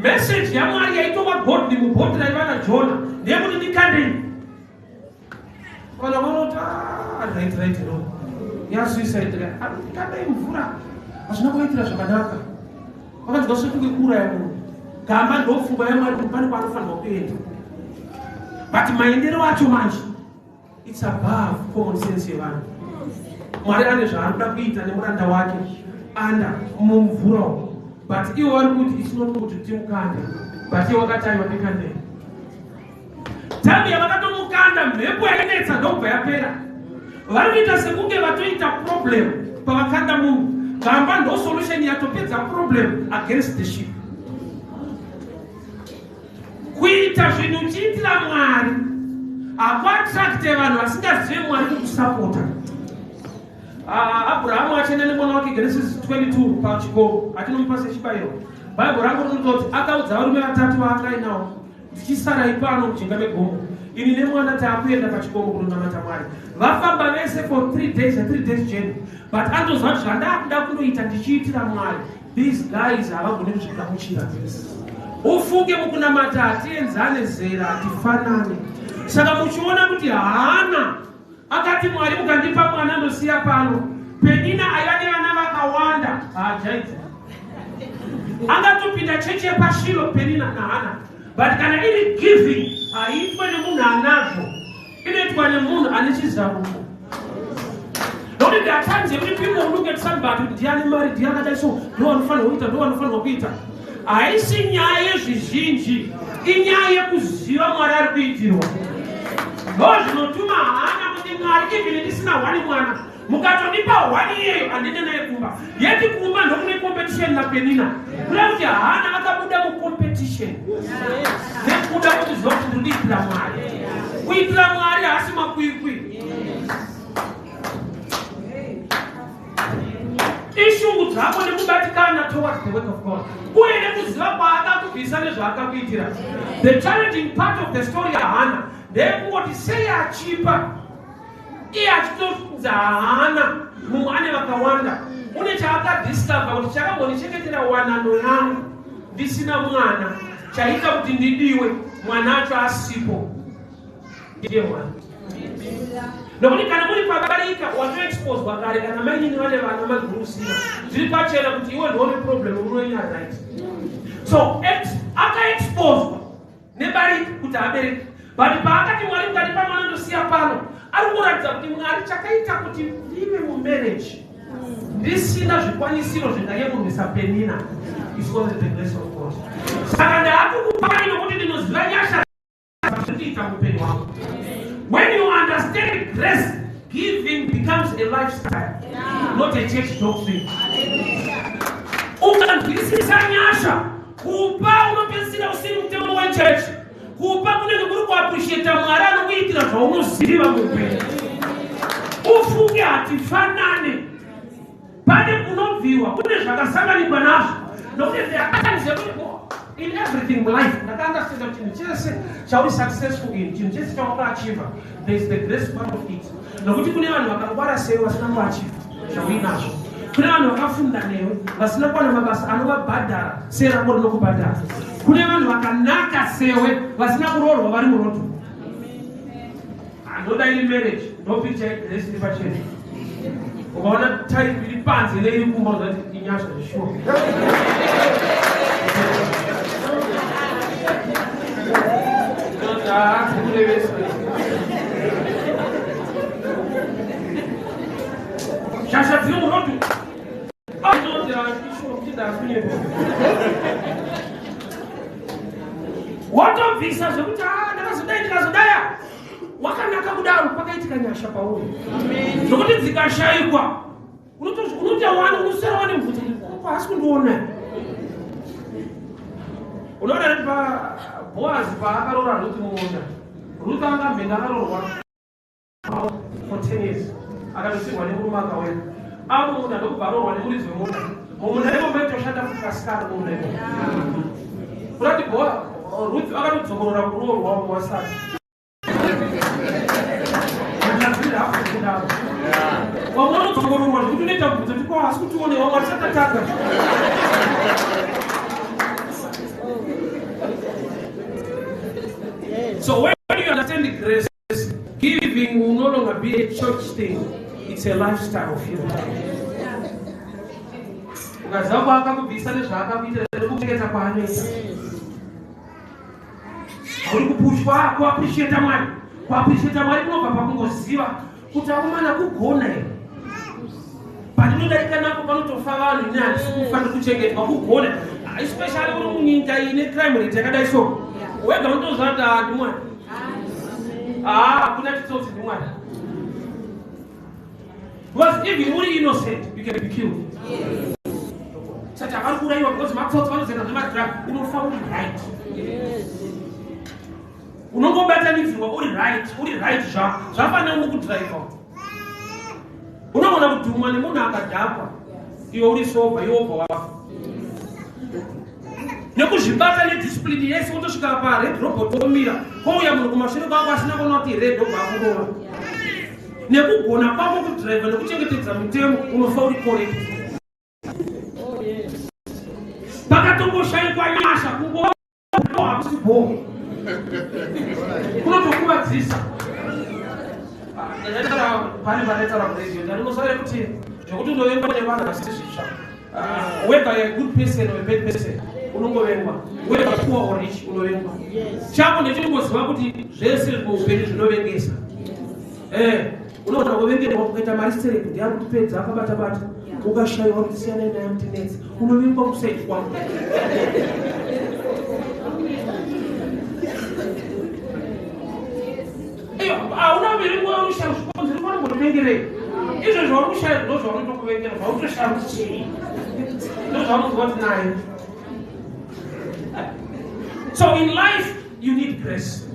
Meseji yaMwari yaitova godly mubhoti raiva naJona ndeyekuti, "Ndikandei." Vanhu vanoti, "Ah, right, no, yasuicide, ndikandei mvura." Hazvina kuvaitira zvakanaka, vakanzwa sekunge kuuraya munhu. Gamba ndopfungwa yaMwari kuti pane kwaanofanirwa kuenda, but maendero acho manje, it's above common sense yevanhu. Mwari ane zvaanoda kuita nemuranda wake anda mumvura umu, but ivo vari kuti it's not kuti timukande, but ivo vakati aiwa, ndikandei. Time yavakatomukanda, mhepo yainetsa ndokubva yapera. Vari kuita sekunge vatoita problem pavakanda munhu. Gamba ndo solution yatopedza problem against the ship. Kuita zvinhu uchiitira Mwari hakuattracte vanhu vasingazive Mwari kukusapota. Abrahamu achienda nemwana wake, Genesis 22, pachikomo achinomupa sechibayiro, Bhaibheri rangu rinototi akaudza varume vatatu vaangainawo, "Ndichisara ipano mujinga megomo, ini nemwana taakuenda pachikomo kunonamata Mwari." Vafamba vese for 3 days, a 3 days journey, but anotoziva kuti zvandakuda kundoita ndichiitira Mwari, these guys havagoni kuzvigamuchira. Ufunge, mukunamata hatienzane zera, hatifanane. Saka muchiona kuti Hana akati, "Mwari, mukandipa mwana ndosiya pano." Penina aiva nevana vakawanda, haajaidza, angatopinda chechi yepaShilo, Penina naHana. But kana iri giving, haiitwe nemunhu anazvo, inoitwa nemunhu ane chizaruko, nokuti there are times yekuti people look at somebody kuti ndiani mari, ndiani akadai, so ndo vanofanirwa kuita, ndo vanofanirwa kuita. Haisi nyaya yezvizhinji, inyaya yekuziva Mwari ari kuitirwa. Ndo zvinotuma Hana kuti, "Mwari, even ndisina one mwana, mukatonipa one iyeyo, handine naye kumba." Yeti kumba ndokune competition naPenina. Kuda kuti Hana akabuda mucompetition nekuda kwekuziva kuti ndiri kuitira Mwari. Kuitira Mwari haasi makwikwi. Ishungu dzako nekubatikana towards the work of God, uye nekuziva kwaakakubvisa nezvaakakuitira. The challenging part of the story yaHana ndeyekungoti sei achipa iye achitonzi haana, mumwe ane vakawanda. Une chaakadiscover kuti chakambondichengetera wanano yangu ndisina mwana, chaita kuti ndidiwe mwana acho asipo, ndiye Mwana. Nokuti kana muri pabarika, watoexposwa kare. Kana mainini vane vana, magurusina, zviri pachena kuti iwe ndione problem unoenya, right? So akaexposwa nebarika kuti abereki, but paakati, "Mwari, mukatipa mwana ndosiya pano," ari kuratidza kuti Mwari, chakaita kuti ndive mumarriage ndisina zvikwanisiro zvingayemurwisa Penina is only the grace of God. Saka ndaakukupai nokuti ndinoziva nyasha zvinoita muupenyu hwangu. When you understand grace, giving becomes a lifestyle, not a church doctrine. Ukanzwisisa nyasha, kupa unopedzisira usiri mutemo wechechi. Kupa kunenge kuri kuappreciata Mwari anokuitira zvaunoziva muupenyu. Ufunge, hatifanane. Pane kunobviwa. kupiwa kune zvakasanganikwa nazvo, nokuti there in everything life ndakaunderstanda kuti chinhu chese chauri successful in, chinhu chese chawakaachieva, there is the grace part of it. Nokuti kune vanhu vakangwara sewe vasina kuachieva zvauinazvo, kune vanhu vakafunda newe vasina kuwana mabasa anovabhadhara serako rinokubhadhara, kune vanhu vakanaka sewe vasina kuroorwa vari muroto. Andoda iri marriage, ndo picture yegrace iri pachena. Ukaona type iri panze neiri kumba, uzati inyasha zvishuwa. Dzikurevesa shasha dziri muroto, ishuwa kuti ndakunyepa. Watobvisa zvekuti ndakazodai, ndikazodaya, wakanaka kudaro, pakaitika nyasha pauri, nokuti dzikashayikwa unotawana, unosara wane mubvunzo kuti haasi kundiona. Unoona reti paBhoazi paakaroora Ruthi mumunda, Ruth anga mhenda akaroorwa for 10 years, akatosirwa nemurume akauya amumunda, ndokubva aroorwa nemuridzi wemunda. Mumunda imomo maitoshanda futi vasikana. Mumunda imomo kurati Ruth akatodzokorora kuroorwa umwe wasati kudaro. Vamwe vanodzokororwa zvekuti unoita mubvunzo kuti ko asi kutione vamwe tisakatadza. So when you understand the grace, giving will no longer be a church thing. It's a lifestyle of you. Ukaziva kwaakakubvisa nezvaakakuitira nekuchengeta kwaanoita, uri kupushwa kuappreciata Mwari. Kuappreciata Mwari kunobva pakungoziva kuti akomana kugona here, pandinodarika napo panotofa vanhu, ini handisi kufa, ndikuchengetwa, kugona. Especially uri munyika ine crime rate yakadai, so wega unotoziva kuti ah, ndiMwari, hakuna chitsotsi, ndiMwari. Because even uri innocent, you can be killed. Sati havari kuurayiwa because matsotsi vanozoita zvemadrug. Unofa uri right, unongobatanidzirwa uri right, uri right. Zvafanira kukudhiraivha. Unogona kudhumwa nemunhu akadhakwa, iwe uri sober, iwe wobva wafa nekuzvibata nediscipline yese. Wotosvika pared robot, womira, kouya munhu kumashure kwako asina kuona kuti red, obva akurova. Nekugona kwako kudhiraivha nekuchengetedza mitemo, unofa uri correct. Pakatomboshayikwa nyasha, kungo hakusi bho, kunotokuvadzisa. Pane vanotaura kuredio, ndarinosare kuti zvekuti unovengwa nevanhu asi zvitsva. Whether you're a good person or a bad person, unongovengwa. Whether poor or rich, unovengwa. Chako ndechinongoziva kuti zvese muupenyu zvinovengesa. Unogona kuvengerwa kukaita mari stereki, ndiari kutipedza, akabata bata. Ukashayiwa, kuti siyanai naye, mutinetsa, unovengwa kusaidi kwako. Hauna mberi nguva unoshaya zvikonzero vanombotivengerei. Izvo zvauri kushaya ndo zvaunoitokuvengera, zvautoshaya kuti chii, ndo zvaunonzwa kuti naye. So in life you need grace.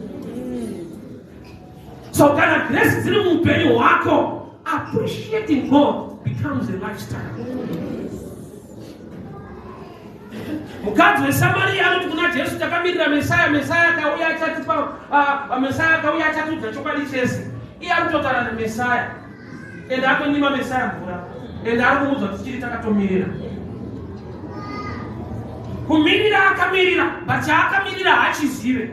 So kana grace dziri muupenyu hwako, appreciating God becomes a lifestyle. Mukadzi weSamariya anoti kuna Jesu, "Takamirira Mesaya. Mesaya akauya achatipa, Mesaya akauya achatiudza chokwadi chese." Iye ari kutotaura nemesaya, ende atonyima Mesaya mvura, ende ari kumuudza kuti chiri takatomirira. Kumirira akamirira, but chaakamirira haachizive.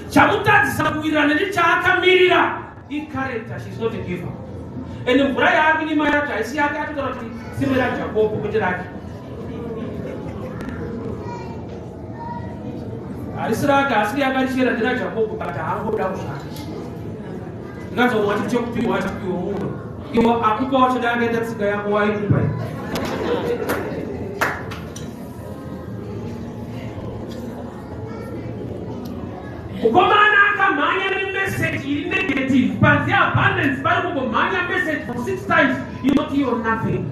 Chamutadzisa kuwirirana nechaakamirira icharacter. She's not a giver, and mvura yaari kunyima yacho haisi yake. Atotaura kuti tsime raJakobho, kwete rake, harisi rake, hasiri yakarichera, nderaJakobho, but haangoda kuzvake. Ndikazomwa chiti chekupiwa chipiwa munhu, iwo akupa wacho dai akaita tsika yako, waikupa. Mukomana akamhanya nemeseji iri negative panze. Abundance pari kungomhanya message for six times inoti, "You're nothing."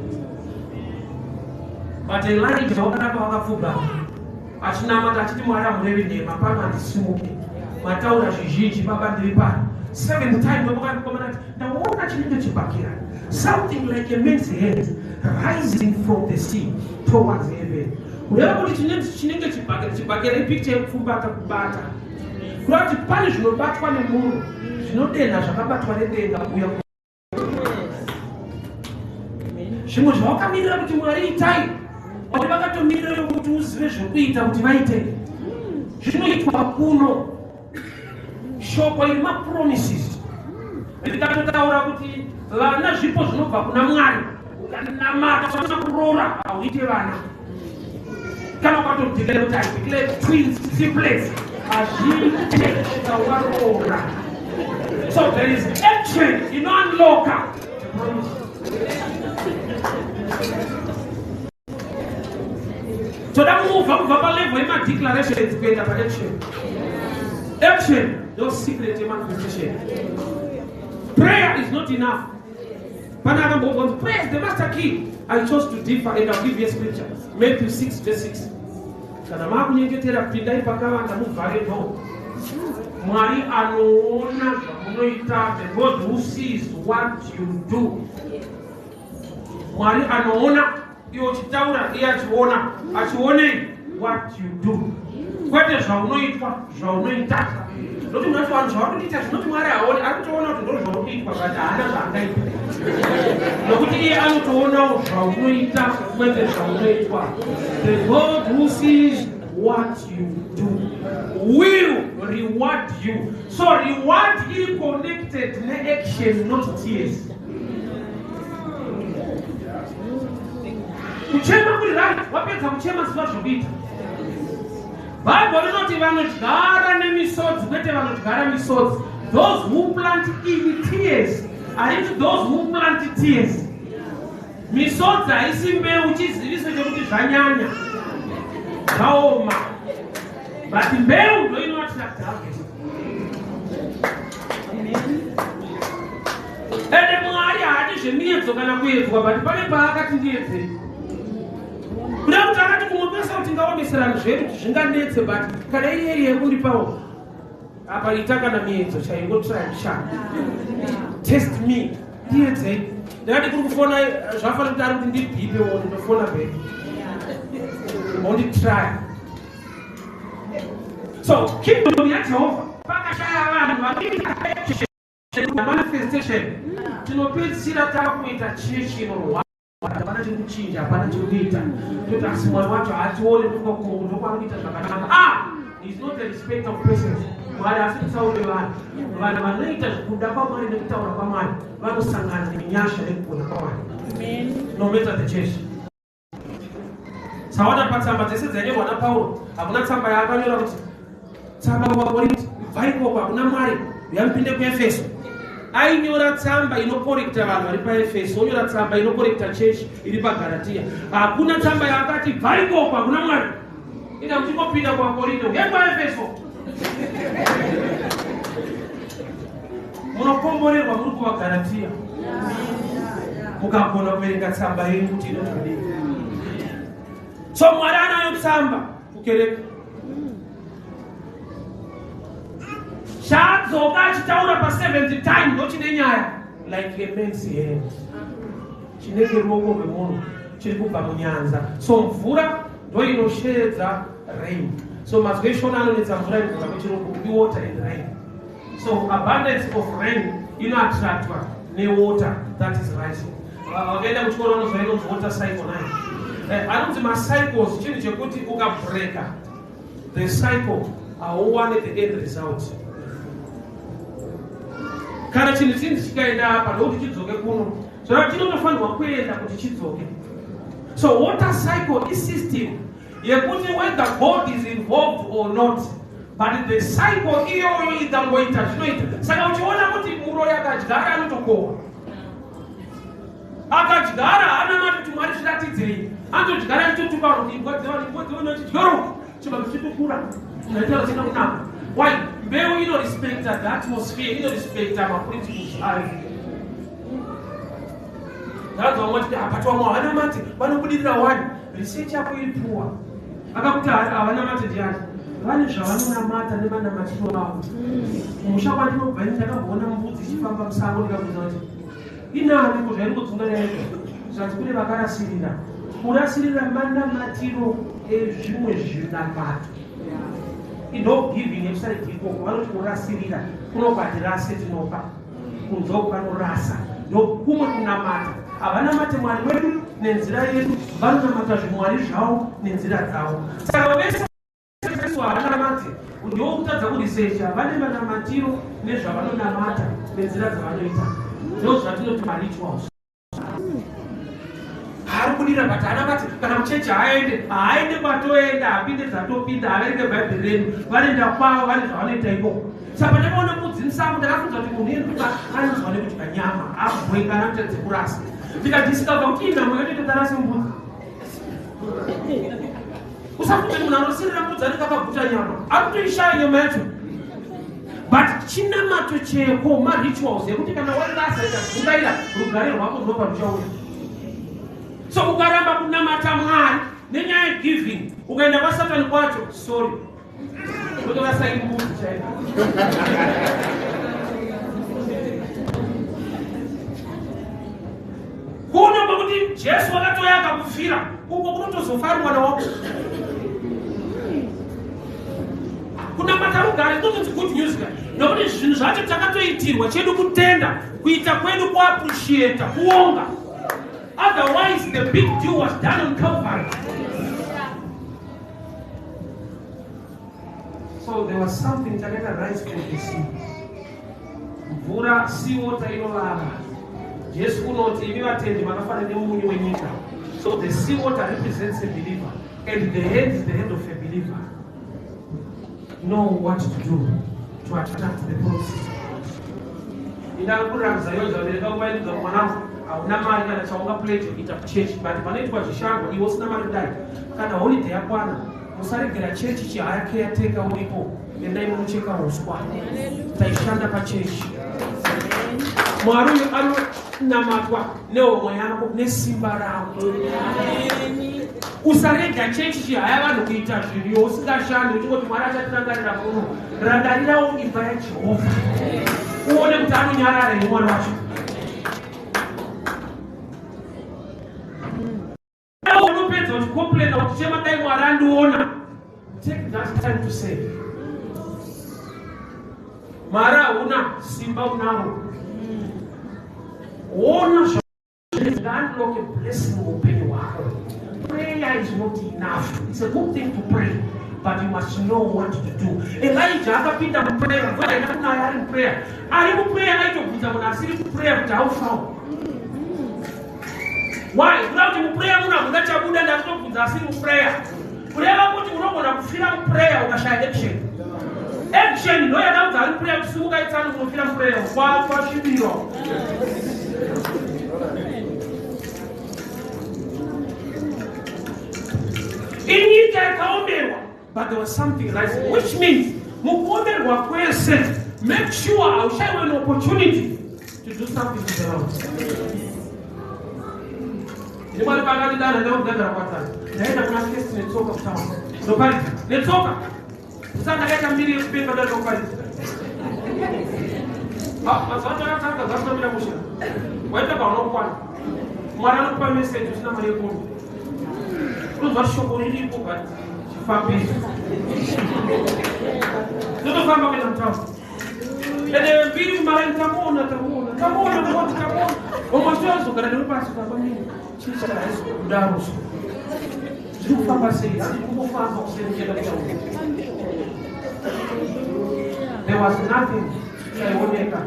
But Elijah wakaramba wakapfugama achinamata achiti, "Mwari, hamurevi nhema, pano handisimuke. Mataura zvizhinji, Baba, ndiri pano." Seventh time ndomukomana ati, "Ndaona chinenge chibhakera, something like a man's hand rising from the sea towards heaven." Kureva kuti chinenge chibhakera. Chibhakera ipicture yekupfumbata, kubata. Kureva kuti pane zvinobatwa nemunhu zvinodenha zvakabatwa nedenga kuuya. Zvimwe zvawakamirira kuti Mwari itai, Mwari vakatomirira kuti uzive zvekuita kuti vaite. Zvinoitwa kuno. Shoko iri mapromises rikatotaura kuti vana zvipo zvinobva kuna Mwari. Ukanamata usina kuroora, hauite vana. Kana ukatodeclare kuti, "I declare twins, triplets," hazviite kusvika waroora. So there is action inounlocka the promise. Toda kumuvha kubva palevel yemadeclarations kuenda paaction. Action ndo secret yemanifestation. Prayer is not enough. Pana akambobva kunzi prayer is the master key. I chose to differ and I'll give you a scripture, Matthew 6 verse 6. Kana maakunyengetera, pindai pakavanda, muvhare door. Mwari anoona zvamunoita, the God who sees what you do. Mwari anoona iwe uchitaura, iye achiona. Achionei? What you do, kwete zvaunoitwa, zvaunoita. Nokuti munoti vanhu zvavari kuita zvinoti Mwari haoni. Ari kutoona kuti ndo zvaunoitwa, but haana zvaangaita, nokuti iye anotoonawo zvaunoita, kwete zvaunoitwa. The God who sees what you do will reward you. So reward iri connected neaction, not tears. Kuchema kuri right. Wapedza kuchema, ziva zvokuita. Bhaibheri rinoti vanodyara nemisodzi, kwete vanodyara misodzi. Those who plant in tears, hariti those who plant tears. Misodzi haisi mbeu, chiziviso chekuti zvanyanya, zvaoma, but mbeu ndo inoattract harvest. Ende Mwari haadi zvemiedzo kana kuedzwa, but pane paakati, "Ndiedzei." Kuda kuti akati kumwe kwese kuti ngaomeserani zvedu kuti zvinganetse, but kana iri eri yekundipawo apa, ita kana miedzo chaingo, try sha, test me, ndiedzei. Ndakati kuri kufona, zvafanira kuti ari kuti ndibhipe wo, ndinofona back, onditry. So kingdom yaJehovha, pakashaya vanhu vanoita manifestation, tinopedzisira tava kuita chechi inorwara. Hapana chiri kuchinja, hapana chiri kuita. Toti asi Mwari wacho haatione, ndokwaari kuita zvakanaka. Ah, is not a respect of persons. Mwari asi kutsaure vanhu. Vanhu vanoita kuda kwaMwari nekutaura kwaMwari vanosangana nenyasha nekugona kwaMwari, no matter the church. Saona patsamba dzese dzainyorwa naPauro, hakuna tsamba yaakanyora kuti tsamba kuvaKorinti, "Bva ikoko, hakuna Mwari, uyamupinde kuEfeso." Ainyora tsamba inocorrecta vanhu vari paEfeso, onyora tsamba inocorrecta chechi iri paGaratiya. Hakuna tsamba yaakati, "Bva ikoko, hakuna Mwari, ida muchingopinda kuvaKorinto, uyai kwaEfeso, munokomborerwa muri kuvaGaratiya," mukagona kuverenga tsamba yenyu kuti inoti kudii. So Mwari anayo tsamba kukereke. Chaadzoka achitaura paseventh time ndochine nyaya, like a man's hand, chinenge ruoko rwemunhu chiri kubva munyanza. So mvura ndo inosheedza rain. So mazwi eShona anonetsa. Mvura inobva kuchirungu, iwater and rain. So abundance of rain inoattractwa newater that is rising. Vakaenda kuchikoro vanozva inonzi water cycle nine. Anonzi macycles chinhu chekuti ukabreka the cycle, hauwane the end result. Kana chinhu chinzi chikaenda apa, ndokuti chidzoke kuno, zvava chinotofanirwa kuenda kuti chidzoke. So water cycle isystem yekuti whether God is involved or not, but the cycle iyoyo ikangoita zvinoita. Saka uchiona kuti muroyi akadyara, anotokohwa. Akadyara, haana mati kuti, "Mwari, zviratidzei." Anotodyara achitotuka vanhu, imbwa dzevanhu, imbwa dzevanhu, achidyaro chibaba chitokura, unaita zvisina kunaka. Why? Mbeu inorespecta the atmosphere, inorespecta maprinciples ayo. Ndanzwa vamwe vachiti apati vamwe havana mati vanobudirira. Wani research yako iri poor. Akakuti havana mati ndiani? Vane zvavanonamata nemanamatiro avo. Kumusha kwandinobva ini ndakamboona mbudzi ichifamba musango, ndikabvunza kuti inani ko zvairi kudzungaira ega. Zvanzi kune vakarasirira. Kurasirira manamatiro ezvimwe zvinamato. Ino giving yekusaidi ikoko vanoti kurasirira kunopa hatirase, tinopa. Kunze uku vanorasa. Ndokumwe kunamata. Havanamate Mwari wedu nenzira yedu, vanonamata zvimwari zvavo nenzira dzavo. Saka vese havanamate, ndokutadza kurisecha. Vane manamatiro nezvavanonamata nenzira dzavanoita, ndo zvatinoti marituals. Haari kudira but haanamati. Kana muchechi haaende, haaende kwatoenda, hapinde dzatopinda, haverenge Bhaibheri redu. Vanoenda kwavo, vane zvavanoita ikoko. Saka pandakaona mbudzi musango, ndakafunza kuti munhu iyeye anonzwa nekudya nyama, abwekana kuita dzekurasa. Ndikadiscover kuti inhamo yatoita tarase mbudzi. Usafunge munhu anosirira mbudzi anenge akaguta nyama, akutoishaya nyama yacho. But chinamato cheko marituals ekuti kana wairasa ikadzungaira, rugare rwako runopa ruchauya. So ukaramba kunamata Mwari nenyaya yegiving, ukaenda kwaSatani kwacho, sorry, unotorasa imbudzi chaiyo. Kuno kwekuti Jesu wakatouya akakufira, uko kunotozofa ari mwana wako. Kunamata rugare kunotonzi good news ka, nokuti zvinhu zvacho takatoitirwa. Chedu kutenda, kuita kwedu kuappreciata, kuonga. Otherwise the big deal was done on Calvary. So there was something chakaita rise from the sea. Mvura, sea water inovava. Jesu unoti imi vatendi makafanana nemunyu wenyika. So the sea water represents a believer, and the hand is the hand of a believer. Know what to do to attract the promises of God. Ndakakurira kuZion, vabereki vaidudza, mwanangu, hauna mari kana chaunga pledge kuita kuchechi, but panoitwa zvishango iwe usina mari kudai, kana holiday yakwana, musaregera chechi chihaya caretaker uripo, endai munocheka uswa. Taishanda pachechi. Mwari uyu anonamatwa nehomwe yako nesimba rako. Usarega chechi chihaya vanhu kuita zvinhu iwe usingashandi, uchingoti Mwari achatirangarira kuno. Rangarirawo imba yaJehovha uone kuti anonyarara here Mwari wacho. Unopedza uchicomplaina, uchichema, dai Mwari andiona. Take that time to say, Mwari hauna simba, unaro. Ona zvaunlock a blessing muupenyu hwako. Prayer is not enough. It's a good thing to pray, but you must know what to do. Elijah akapinda muprayer, mvura haina kunaya ari muprayer. Ari muprayer aitobvunza munhu asiri kuprayer kuti haufawo. Why? Kuda kuti muprayer munhu hamuna chabuda, ndakutobvunza asiri muprayer. Kureva kuti unogona kufira muprayer ukashaya action. Action ndo yakaudza ari muprayer kuti simuka itsano kunofira muprayer kwasvibirwa. Inyika yakaomerwa, but there was something rising, which means mukuomerwa kwese, make sure haushayiwe an opportunity to do something to the Lord. Ndimwari pakandidana ndakudagara kwatani, ndaenda kuna First netsoka kutaura, ndoparidza netsoka. Saka ndakaita mbiri yekupenga ndatoparidza. Mazuva takatanga zvasinomira musha, waita paunokwana. Mwari anokupa meseji usina mari yekunwa, unonzwa shoko riripo but chifambisi. Totofamba kuenda mutauni, ende mbiri mumaraini, tamuona, tamuona, tamuona, tamuona, tamuona. Vamwe vachitozogara newe pasi, pamini chii chakahaisi kudaro? So zviri kufamba sei? Handi kungofamba kuseni kuenda kutauni. There was nothing chaioneka.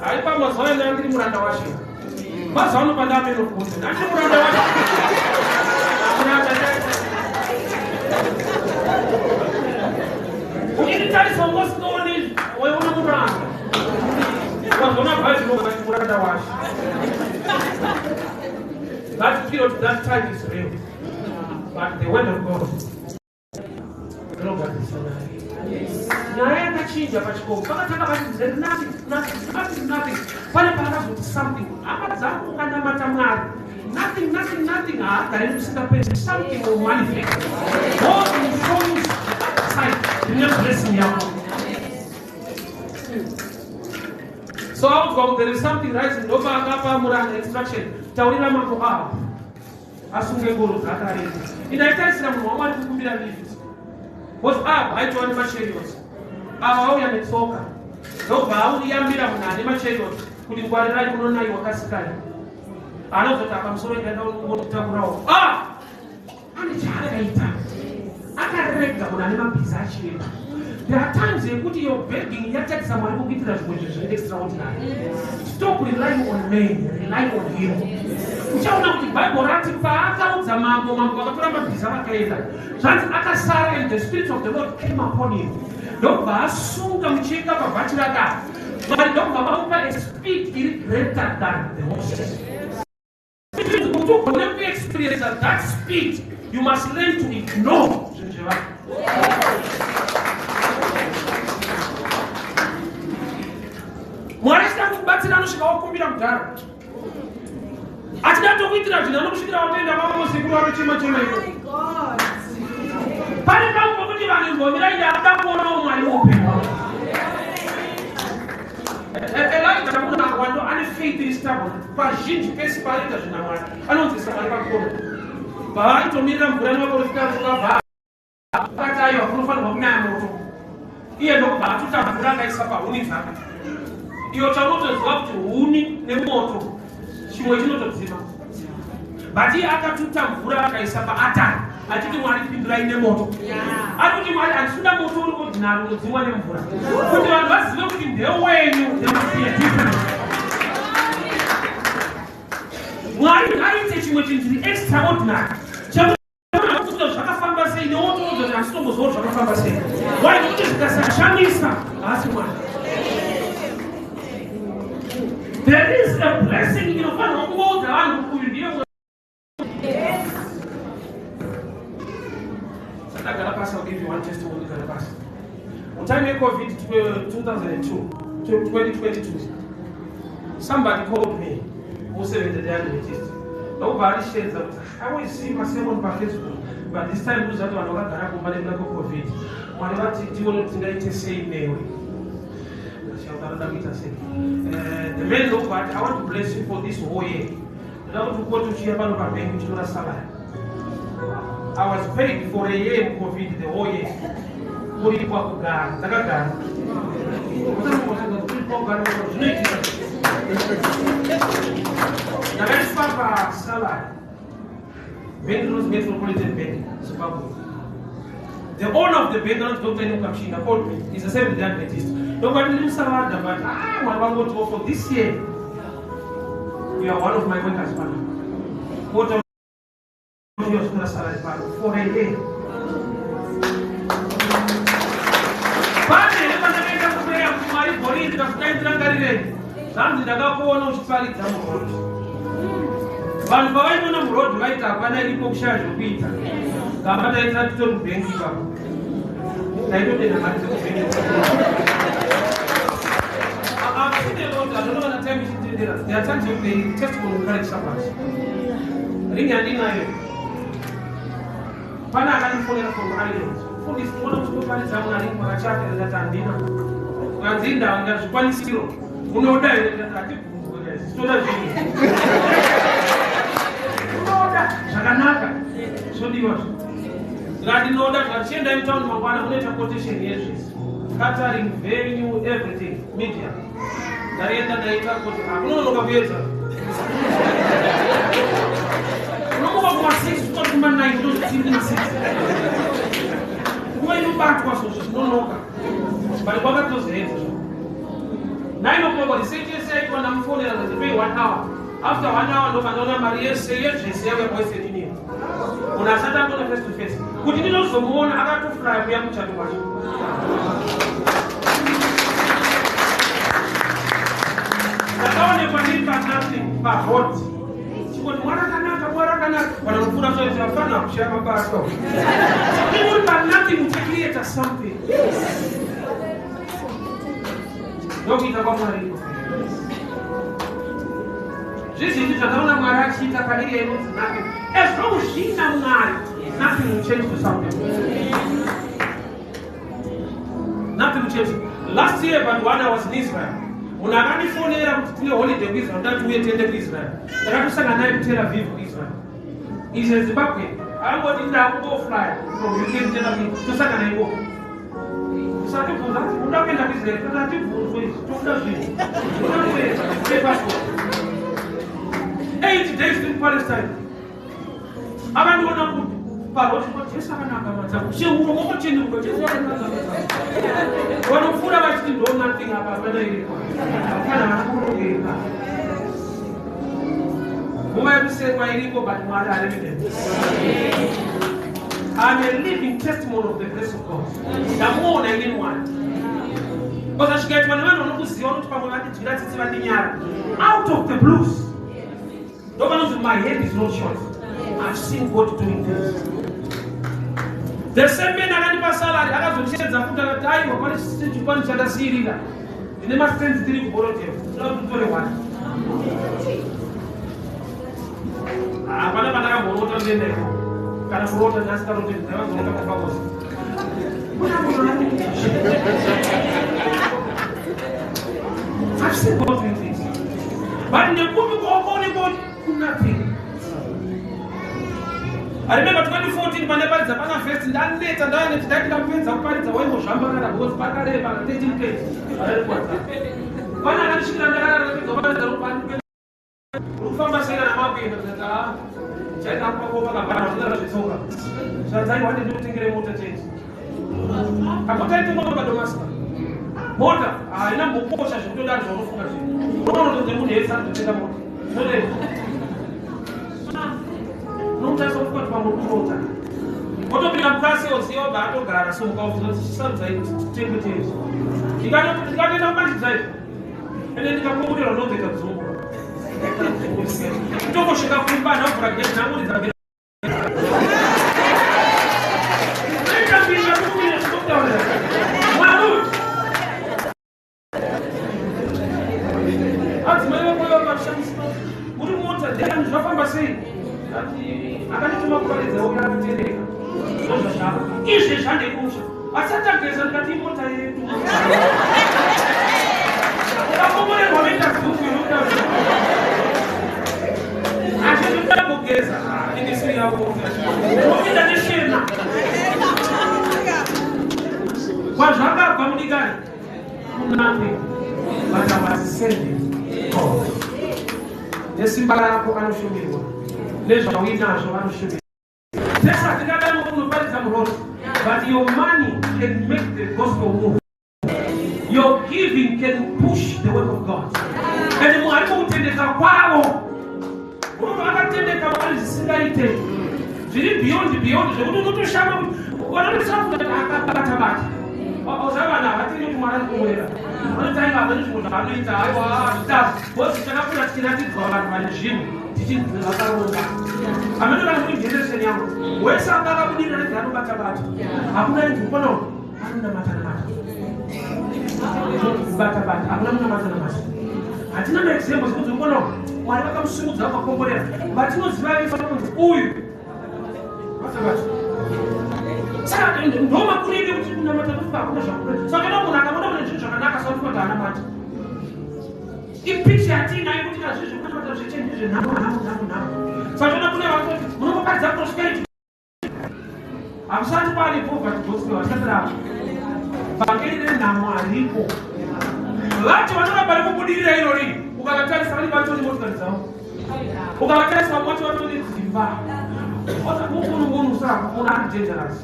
Haipa mazuva ena ndiri muranda washe. Mazuva ano pandamenokuza ndandiri muranda washe. Muranda uchinditarisa ungosikaoni, waiona muranda. Wazoona bhaibheri wakati muranda washe. That period, that time is real, but the word of God inogadzirisa nayo nyaya. Yakachinja pachikomo pakatanga pachinzi there is nothing, nothing, nothing, nothing. Pane paakazoti something. Hama dzangu, ukanamata Mwari, nothing, nothing, nothing haagari kusingaperi. Something will manifest. God will show you the other side. Neblessing yako. So audzwa kuti there is something rising, ndopa akapa muranda instruction, taurira mambo avo asunge ngoro dzake ariko. Indaitarisira munhu waMwari kukumbira lift, because avo aitova nemachariots, ava auya netsoka. Ndobva auyambira munhu ane machariots kuti ngwarirai, munonayiwa, kasikai. Anozoti pamusoro ndaenda. Ah, ane chaakaita, akarega munhu ane mabhiza achienda. There are times yekuti your begging yatadzisa Mwari kukuitira zvimwe zvinhu zviri extraordinary. Stop relying on men, rely on Him. Uchaona kuti Bhaibheri rati paakaudza mambo, mambo vakatora mabhiza vakaenda. Zvanzi akasara, and the Spirit of the Lord came upon him, ndobva asunga mucheka pabhachi rake. Mwari ndobva vamupa a speed iri greater than the horses. Kuti ugone kuexperience that speed, you must learn to ignore zvinhu zvevanhu. Mwari achida kukubatsira, anosvika wakumbira mudhara. Achida tokuitira zvinhu, anokusvikira watoenda kwavamosekuru vanochema chema iko. Pane pamwe pokuti vanhu imbomirai, ndakuda kuonawo Mwari muupenyu hwavo. Elijah munhu wando ane faith iri stubborn. Pazhinji pese paanoita zvinhu naMwari, anonzwisa Mwari pakona. Pavaitomirira mvura nevaprofita, vakabva akati, "Aiwa, kunofanirwa kunaya moto." Iye ndokubva atuta mvura, akaisa pahuni dzake. Iyo chaunotoziva kuti huni nemoto chimwe chinotodzima, but iye akatuta mvura akaisa paatari, achiti, "Mwari, pindurai nemoto." Ari kuti, "Mwari, handisi moto uri ordinary unodzimwa nemvura. Kuti vanhu vazive kuti ndewenyu, there must be a difference." Mwari ngaaite chimwe chinhu chiri extraordinary chekuti zvakafamba sei, newotoudza kuti handisitomboziva kuti zvakafamba sei. Why? Nekuti zvikasashamisa, haasi Mwari. There is a blessing inofanirwa kungoudza vanhu kuti uyu ndiye Mwari. Sandagara pasi, I'll give you one testimony. Gara pasi. Mutime yeCovid 2002, 2022, somebody called me muSeventh Day Adventist, ndokubva andishevedza kuti, "I always see masermon paFacebook, but this time ndozati vanhu vakagara kumba nekuda kweCovid, Mwari vati tione kuti tingaite sei newe." Ndashauta kuita sei? The man ndokubva ati, "I want to bless you for this whole year. Ndoda kuti upote uchiuya pano pabhengi uchitora salary." I was paid for a year muCovid, the whole year. Kuripwa kugara, ndakagara. Kuripwa kugara zvinoitika. Ndakaiswa pasalary. Bank inonzi Metropolitan Bank, Zimbabwe. The owner of the bank anonzi Dr. Enoch Kamshinga called me. He's a Seventh Day Adventist. Ndokuti ndiri muSavada, but ah, Mwari vangotiwo for this year you are one of my workers pano. Pota uchitora salary pano for a year. Pane here pandakaenda kuprayer kuti, "Mwari, gore iri ndikazodai, ndirangarirei"? Zvanzi, "Ndakakuona uchiparidza muroad." Vanhu pavaiona muroad vaiti hapana iripo, kushaya zvokuita. Gamba taita titori kubhengi ipapo, taitodena mari dzekubhengi. I've seen a lot. I don't know when time ichitendera. There are times when the testimony will encourage somebody. Ringi handinayo. Pana akandifonera from Ireland. "Mufundisi, tinoona muchitoparidza Mwari makachata." Ndikati, "Handina." Kanzi, "Inda zvikwanisiro unoda here?" Ndikati, "Hatibvunzwe guys, toda zvinhu, unoda zvakanaka, zvodiwa zvo." Ndikati, "Ndinoda." Zvikati, "Chiendai mutauni mangwana, munoita quotation yezvese, catering, venue, everything, media." Ndaenda, ndaita kuti hakunonoka kuedza. Unomuka kuma6 kusvika kuma9, unozotiri ma6, nguva inobatwa zvo zvinonoka, but kwakatozoedza zvo. 9 o'clock research yese yaitwa. Ndamufonera, ndipei one hour. After one hour ndobva ndaona mari yese yezvese yauya kuWestern Union. Munhu asati ambona face to face, kuti ndinozomuona akatofuraya kuya muchato wacho. Ndakaonekwa ndiri panothing, paroad, chingoti, "Mwari akanaka, Mwari akanaka." Vanhu vanopfuura soita fana kushaya mabasa. Uri panothing, uchacreata something. Ndokuita kwaMwari iko. Zvizhinji zvakaona Mwari achiita paarea inonzi nothing. As long zvina Mwari, nothing will change to something. Kuchechi last year, but one, I was in Israel. Munhu akandifonera kuti tine holiday kuIsrael, ndati uye tiende kuIsrael. Ndakatosangana naye kuTel Aviv, kuIsrael. Izve Zimbabwe angoti ndakungofly from UK, tienda, tosangana ikoko. Usatibvunza kuti unoda kuenda kuIsrael, kana tibvunzwe izvi, tokuda zvinhu toda kuenda nepassport. 8 days in Palestine. Akandiona kuti paroti, Jesu akanaka matsaku, cheuro mokochenuka, Jesu akanaka matsaku. Vanopfuura vachiti ndo nothing apa, hapana iripo kana vanakurongeka. Nguva yekusekwa iriko, but Mwari ari. I'm a living testimony of the grace of God. Ndamuona inini Mwari. Because zvikaitwa nevanhu vanokuziva, unoti pamwe vandidzwira tsitsi, vandinyara. Out of the blues. Ndopanonzi my hand is not short. I've seen God doing things. The same man akandipa salary akazondiedza futi, akati aiwa, pane chikwani chandasiyirira. Ndine mastands tiri kuBorrowdale. Ndoda kuti utore one. Hapana pandakamborota ndienda ikoko. Kana kurota nhasi karoti ndakazorota kwafakosi. I've seen God doing things. But ndekupi kwaukaone God? Nothing. I remember 2014 pandaparidza pana first, ndaneta, ndaneta, ndati ndapedza kuparidza, waimbozvambarara because pakareba 13 page. Pana akandisvikira ndakarara, ndapedza kuparidza, uri kufamba sei kana makuenda? Ndikati a chaita kwako pakabhara zvinara zvetsoka. Zvanzai wande ndikutengere mota chete. Akotaitengwa paDomasika mota haina mbokosha zvekutodaro zvaunofunga zvinhu. Unoona munhu yese anototenga mota, zvodei unomutarisa kufunga kuti pamwe kurota. Otopinda mukasales, yobva atogara so mukaubvunza kuti chisarudzai titengwe tezvo, ndikatoenda kumanji drive ende ndikakomborerwa, ndonzoita dzungu kutongosvika kumba, ndavhura gate, ndangoridza bhera. Unoita mbinga kukumira zvinokutaurira Mwari uyu. Adzimai vakoyo vakashamisika, muri mota ndeyani, zvafamba sei? Ati akandituma kuparidza, uya akatendeka, ndozvazvavo izvi zvandekusha asi atageza. Ndikati imota yedu, ukakomborerwa noita dzungu inokutaurira asi ndinoda kugeza ingesiri yako unopinda neshena kwazvakabva mudikani. Nothing, but I was serving God. Nesimba rako anoshumirwa, nezvauinazvo anoshumirwa. Tese hatingadano kunoparidza muroad, but your money can make the gospel move. Your giving can push the work of God. And Mwari mukutendeka kwavo, unobva akatendeka Mwari zvisingaite, zviri beyond, beyond zvekuti unotoshama kuti vanotosafuta kuti akabata bata. Oza vanhu havatini kuti Mwari arikumurera, vanoti aiva havani zvimwe zvaanoita, aiwa hazvitazvi bosi. Takakura tichiratidzwa vanhu vane zvinhu tichinzi vakaronga. Amene vanhu muri generation yangu wese anga akabudirira nedzi anobata bata, hakuna inzi ukona anonamata namata kubata bata, hakuna munamata namata. Hatina maexamples kuti ukona Mwari vakamusimudza, vakakomborera. Vatinoziva vese vanonzi uyu bata bata. Saka ndo makurire kuti kunamata tofuka hakuna zvakura. Saka kana munhu akaona mune zvinhu zvakanaka, sauti kuti anamata, ipicture yatiinayo kuti kana zvinhu zvekunamata zveche ndezvenhamo, nhamo, nhamo, nhamo. Saka toona kune vanoti munongoparidza prosperity, hakusati kwaane poverty gospel, vasati ravo vhangeri renhamo hariko. Vacho vanoramba rikubudirira irori, ukavatarisa vanenge vatori motikari dzavo, ukavatarisa vamwe vacho vatori dzimba. Munhu munhu sa munhu ari dangerous,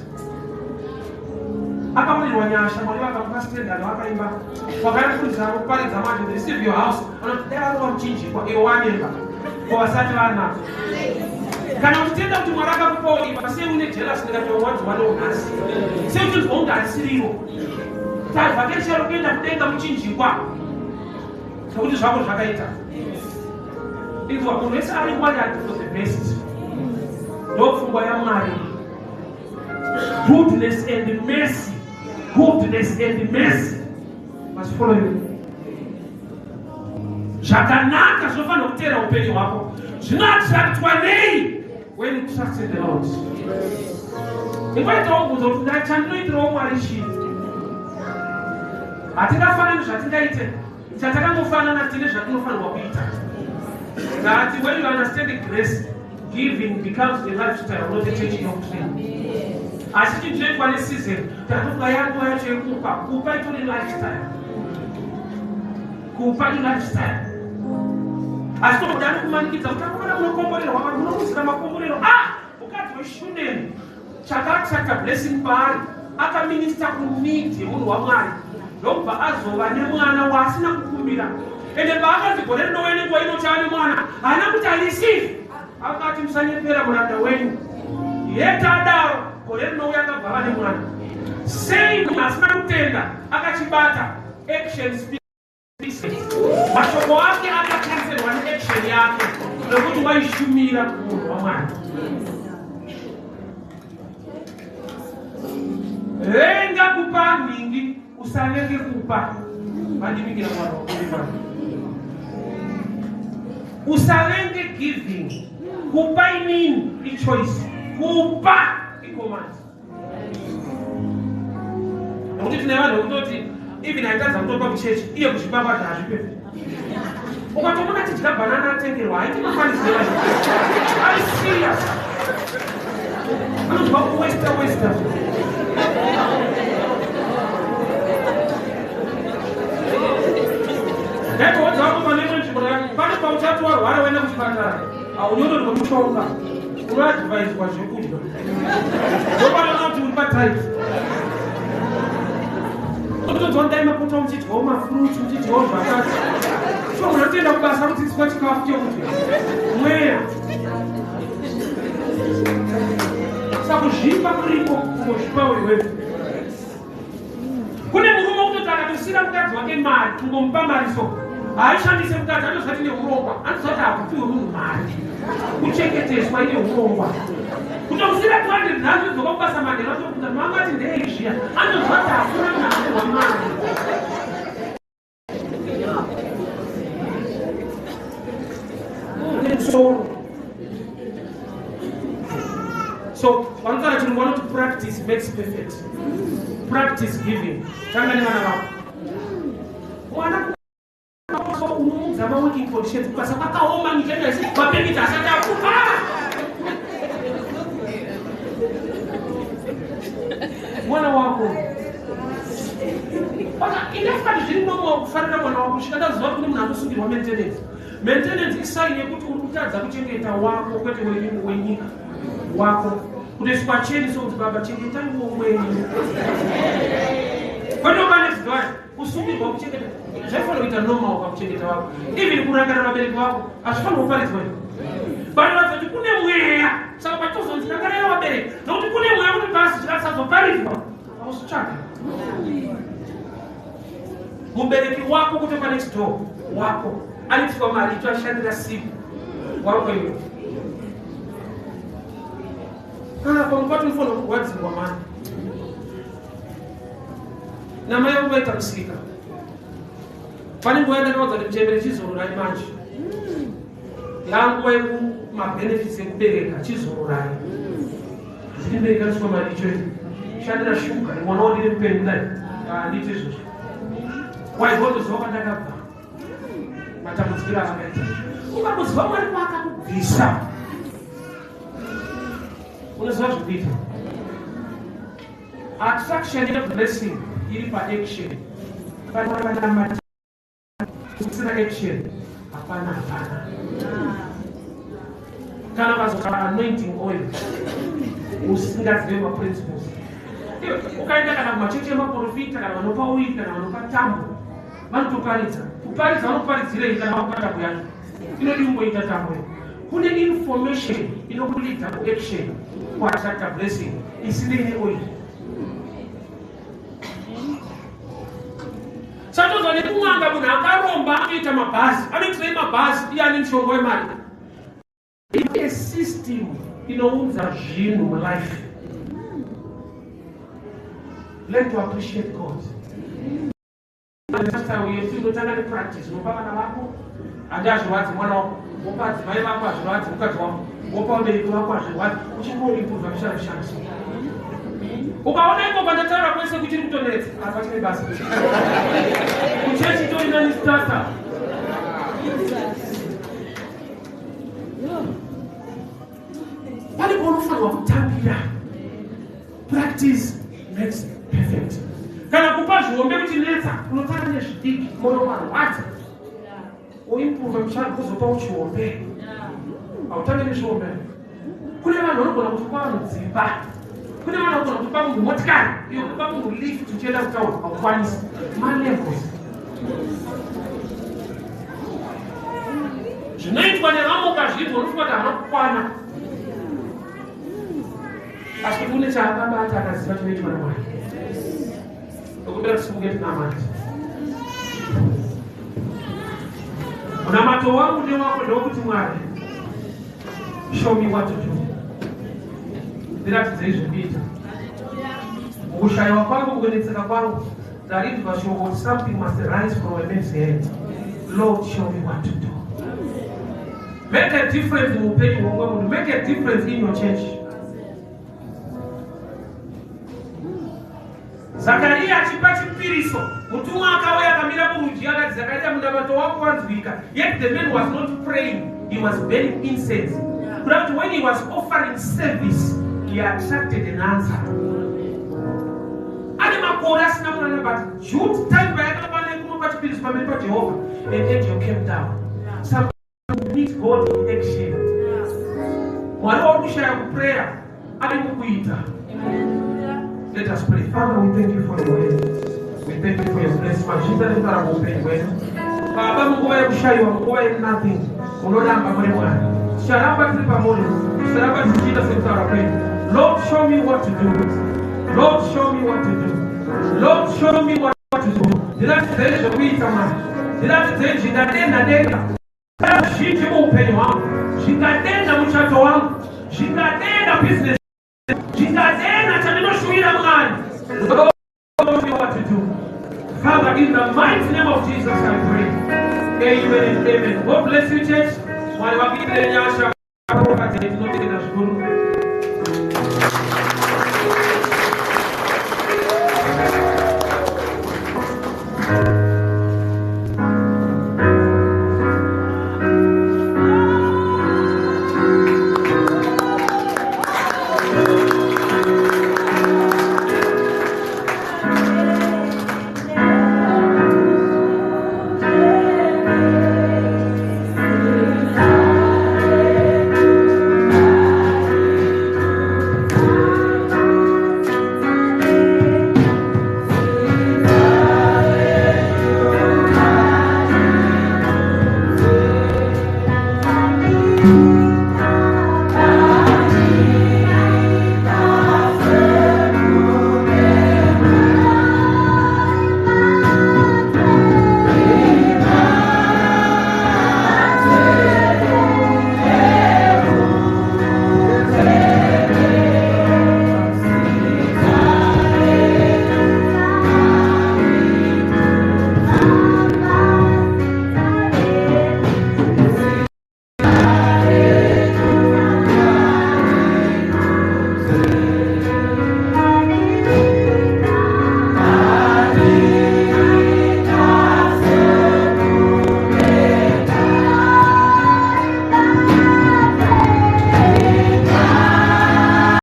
akawanirwa nyasha, Mwari vakamupa standard, vakaimba wakaifundzisa kuparidza manje, receive your house, vanoti dai varova muchinjikwa iwe wanemba ko vasati vanazo. Kana uchitenda kuti Mwari akakupawo imba, sei une jealous ndikati vamwe vadziwanewo nhasi? Sei uchinzwa kunge harisiriwo vhangeri charo kuenda kudenga muchinjikwa sekuti zvako zvakaita? Inzwa, munhu wese ari wired for the best. Ndopfungwa yaMwari. Goodness and mercy, goodness and mercy must follow you. Zvakanaka zvinofanira kuteera upenyu hwako. Zvinoattractwa nei? When you trust in the Lord. Ingoitawo bvunzo kuti chandinoitirawo Mwari chii? Hatingafanani zvatingaite, chatakangofanana tine zvatinofanirwa kuita. That when you understand grace, giving becomes a lifestyle, not a church doctrine. Asi chinhu chinoitwa neseason, tatofunga yanguva yacho yekupa. Kupa itori lifestyle, kupa ilifestyle. Asi tokuda nokumanikidza kuti akomana munokomborerwa, vanhu munomusira makomborero. Ah, mukadzi weShunemi chakaattracta blessing paari, akaminister kuneed yemunhu waMwari, ndokubva azova nemwana waasina kukumbira. Ende paakanzi gore rinouya nenguva ino chaane mwana, haana kuti areceive, akati, "Musanyepera muranda wenyu." Yetadaro gore rinouya akabva ava nemwana. Sei munhu asina kutenda akachibata? Action speaks. Mashoko ake akakanzerwa neaction yake, nekuti waishumira kumunhu waMwari. Renga kupa nhingi, usarenge kupa. Vandivingira mwana wakurimana. Usarenge giving. Kupa inini ichoice, kupa icommand. Nekuti tine vanhu vekutoti even aitadza kutopa kuchechi, iye kuzvipa kwacho hazvipe. Ukatomona achidya bhanana atengerwa, haiti mafanisi nevanhu ari serious, anozwa kuwesta westa. Ndaitoudza vako pane imwe nzvimbo, pane pauchati warwara waenda kuchipatara, haunyorerwe mushonga, unoadvaiswa zvekudya. Ndopanoona kuti uri patight. Unotonzwa ndai mapota muchidyawo mafruits, muchidyawo zvakati. So munhu anotoenda kubasa kudzidziswa chikafu chekudya mweya. Saka kuzvipa kuriko, kungozvipawo iwewe. Kune murume wekutoti akatosiyira mukadzi wake mari, kungomupa mari so, haaishandise. Mukadzi anoziva kuti neurongwa, anoziva kuti hakupiwe munhu mari, kuchengeteswa ine urongwa. Kutomusiyira 200 rand, udzoka kubasa manheru atokuta mangati ndei zviya, anoziva kuti hakuna munhu anopiwa mari. Musoro. So vanotaura chirungu vanoti, "Practice makes perfect." Practice giving. Tanga nevana vako. Mwana unomuudza maworking conditions, kubasa kwakaoma, nyika ino isi mapermit asati akupa. Mwana wako inafati zviri normal kufarira mwana wako. Svika ndaziva kuti kune munhu anosungirwa maintenance. Maintenance isign yekuti uri kutadza kuchengeta wako, kwete wenyika, wako. Kutoiswa cheni sokuti, "Baba, chengetaiwo mwenyu," kwete ukanezidwaya kusungirwa kuchengeta. Zvaifanira kuita normal pakuchengeta wako. Even kurangarira vabereki vako hazvifanira kuparidzwa, but kuti kune mweya. Saka patozonzi rangarira vabereki, nokuti kune mweya kuti pasi chikasazoparidzwa, ausitsvake mubereki wako kutopa next door wako anoitwa mari ito ashandira siku wako iwe. Ah, pamwe pacho unofanira kurwadzirwa mani namai vangu vaita musika. Pane nguva yandakaudza kuti, "Muchembere, chizororai manje, yanguva yekumabenefits ekubereka, chizororai." Ndiri mbereka ndiswa mari icho shandira shuga, mwana wandiri mupenyu kudai, handiiti izvozvo. Waigotoziva kwandakabva, matambudzikiro avakaita. Ukangoziva Mwari kwaakakubvisa, unoziva zvekuita. Attraction yeblessing iri paaction. Panamata usina action, hapana, hapana. Kana ukazotaura anointing oil usingazive maprinciples, ukaenda kana kumachechi emaprofita, kana vanopa oil, kana vanopa tambo, vanotoparidza. Kuparidza vanokuparidzirei kana vakupa tambo yacho? Inodi kungoita tambo iyo. Kune information inokuleada kuaction, kuattracta blessing isinei neoil. Satozwa nekun'anga, munhu akaromba anoita mabhazi, anoitirei mabhazi iye ane mushonga wemari? System inounza zvinhu mulife. Learn to appreciate God. Lifestyle yetu inotanga nepractice. Unopa vana vako, handi hazvirwadzi mwana wako. Wopa adzimai vako, hazvirwadzi mukadzi wako. Wopa vabereki vako, hazvirwadzi. Uchingoimprova misha mishandiso. Ukaona iko kwandataura kwese kuchiri kutonetsa, apa chine basa. Kuchechi itori nani starter. Pane paunofanirwa kutambira. Practice makes perfect. Kana kupa zvihombe kuchinetsa, unotanga nezvidiki, moyo warwadza. Woimprove mushando kuzopa uchihombe. Hautange nezvihombe. Kune vanhu vanogona kutopa vanhu dzimba. Kune vanhu vanogona kutopa munhu motikari, iyo kupa munhu lift uchienda kutaura haukwanisi. Malevels. Zvinoitwa nevamwe ukazvinzwa unofunga kuti havana kukwana. Asi kuti une chaakabata akaziva chinoitwa naMwari. Tokumbira tisimuke tinamate. Munamato wangu newako ndewekuti Mwari, show me what to do. Ndiratidzei zvekuita. Mukushayiwa kwangu, mukunetseka kwangu, ndarinzwa shoko kuti something must rise from a man's head. Lord, show me what to do. Make a difference muupenyu hwomumwe munhu. Make a difference in your church. Zakariya achipa chipiriso, mutumwa akauya akamira kurudyi akati, Zakariya, munamato wako wanzwika. Yet the man was not praying, he was burning incense. Kuda kuti when he was offering service, he attracted an answer. Ane makore asina mwana, but Jude time payakakwana yekumupa chipiriso pamberi paJehovha, an angel came down. Some meet God in action. Mwari wauri kushaya kuprayer ari mukuita. Let us pray. Father, we thank you for your word. We thank you for your grace. Mazvita nekutaura muupenyu hwedu. Baba, munguva yekushayiwa, munguva yenothing, munoramba muri Mwari. Ticharamba tiri pamuri, ticharamba tichiita sekutaura kwenyu. Lord, show me what to do. Lord, show me what to do. Lord, show me what to do. Ndiratidzei zvekuita Mwari. Ndiratidzei zvingadenha denga zhinji muupenyu hwangu, zvingadenha muchato wangu, zvingadenha business, zvingadenha chandinoshuvira Mwari. Lord, show me what to do. Father, in the mighty name of Jesus, I pray. Amen and amen. God bless you, church. Mwari vakuitire nyasha. Tinotenda zvikuru.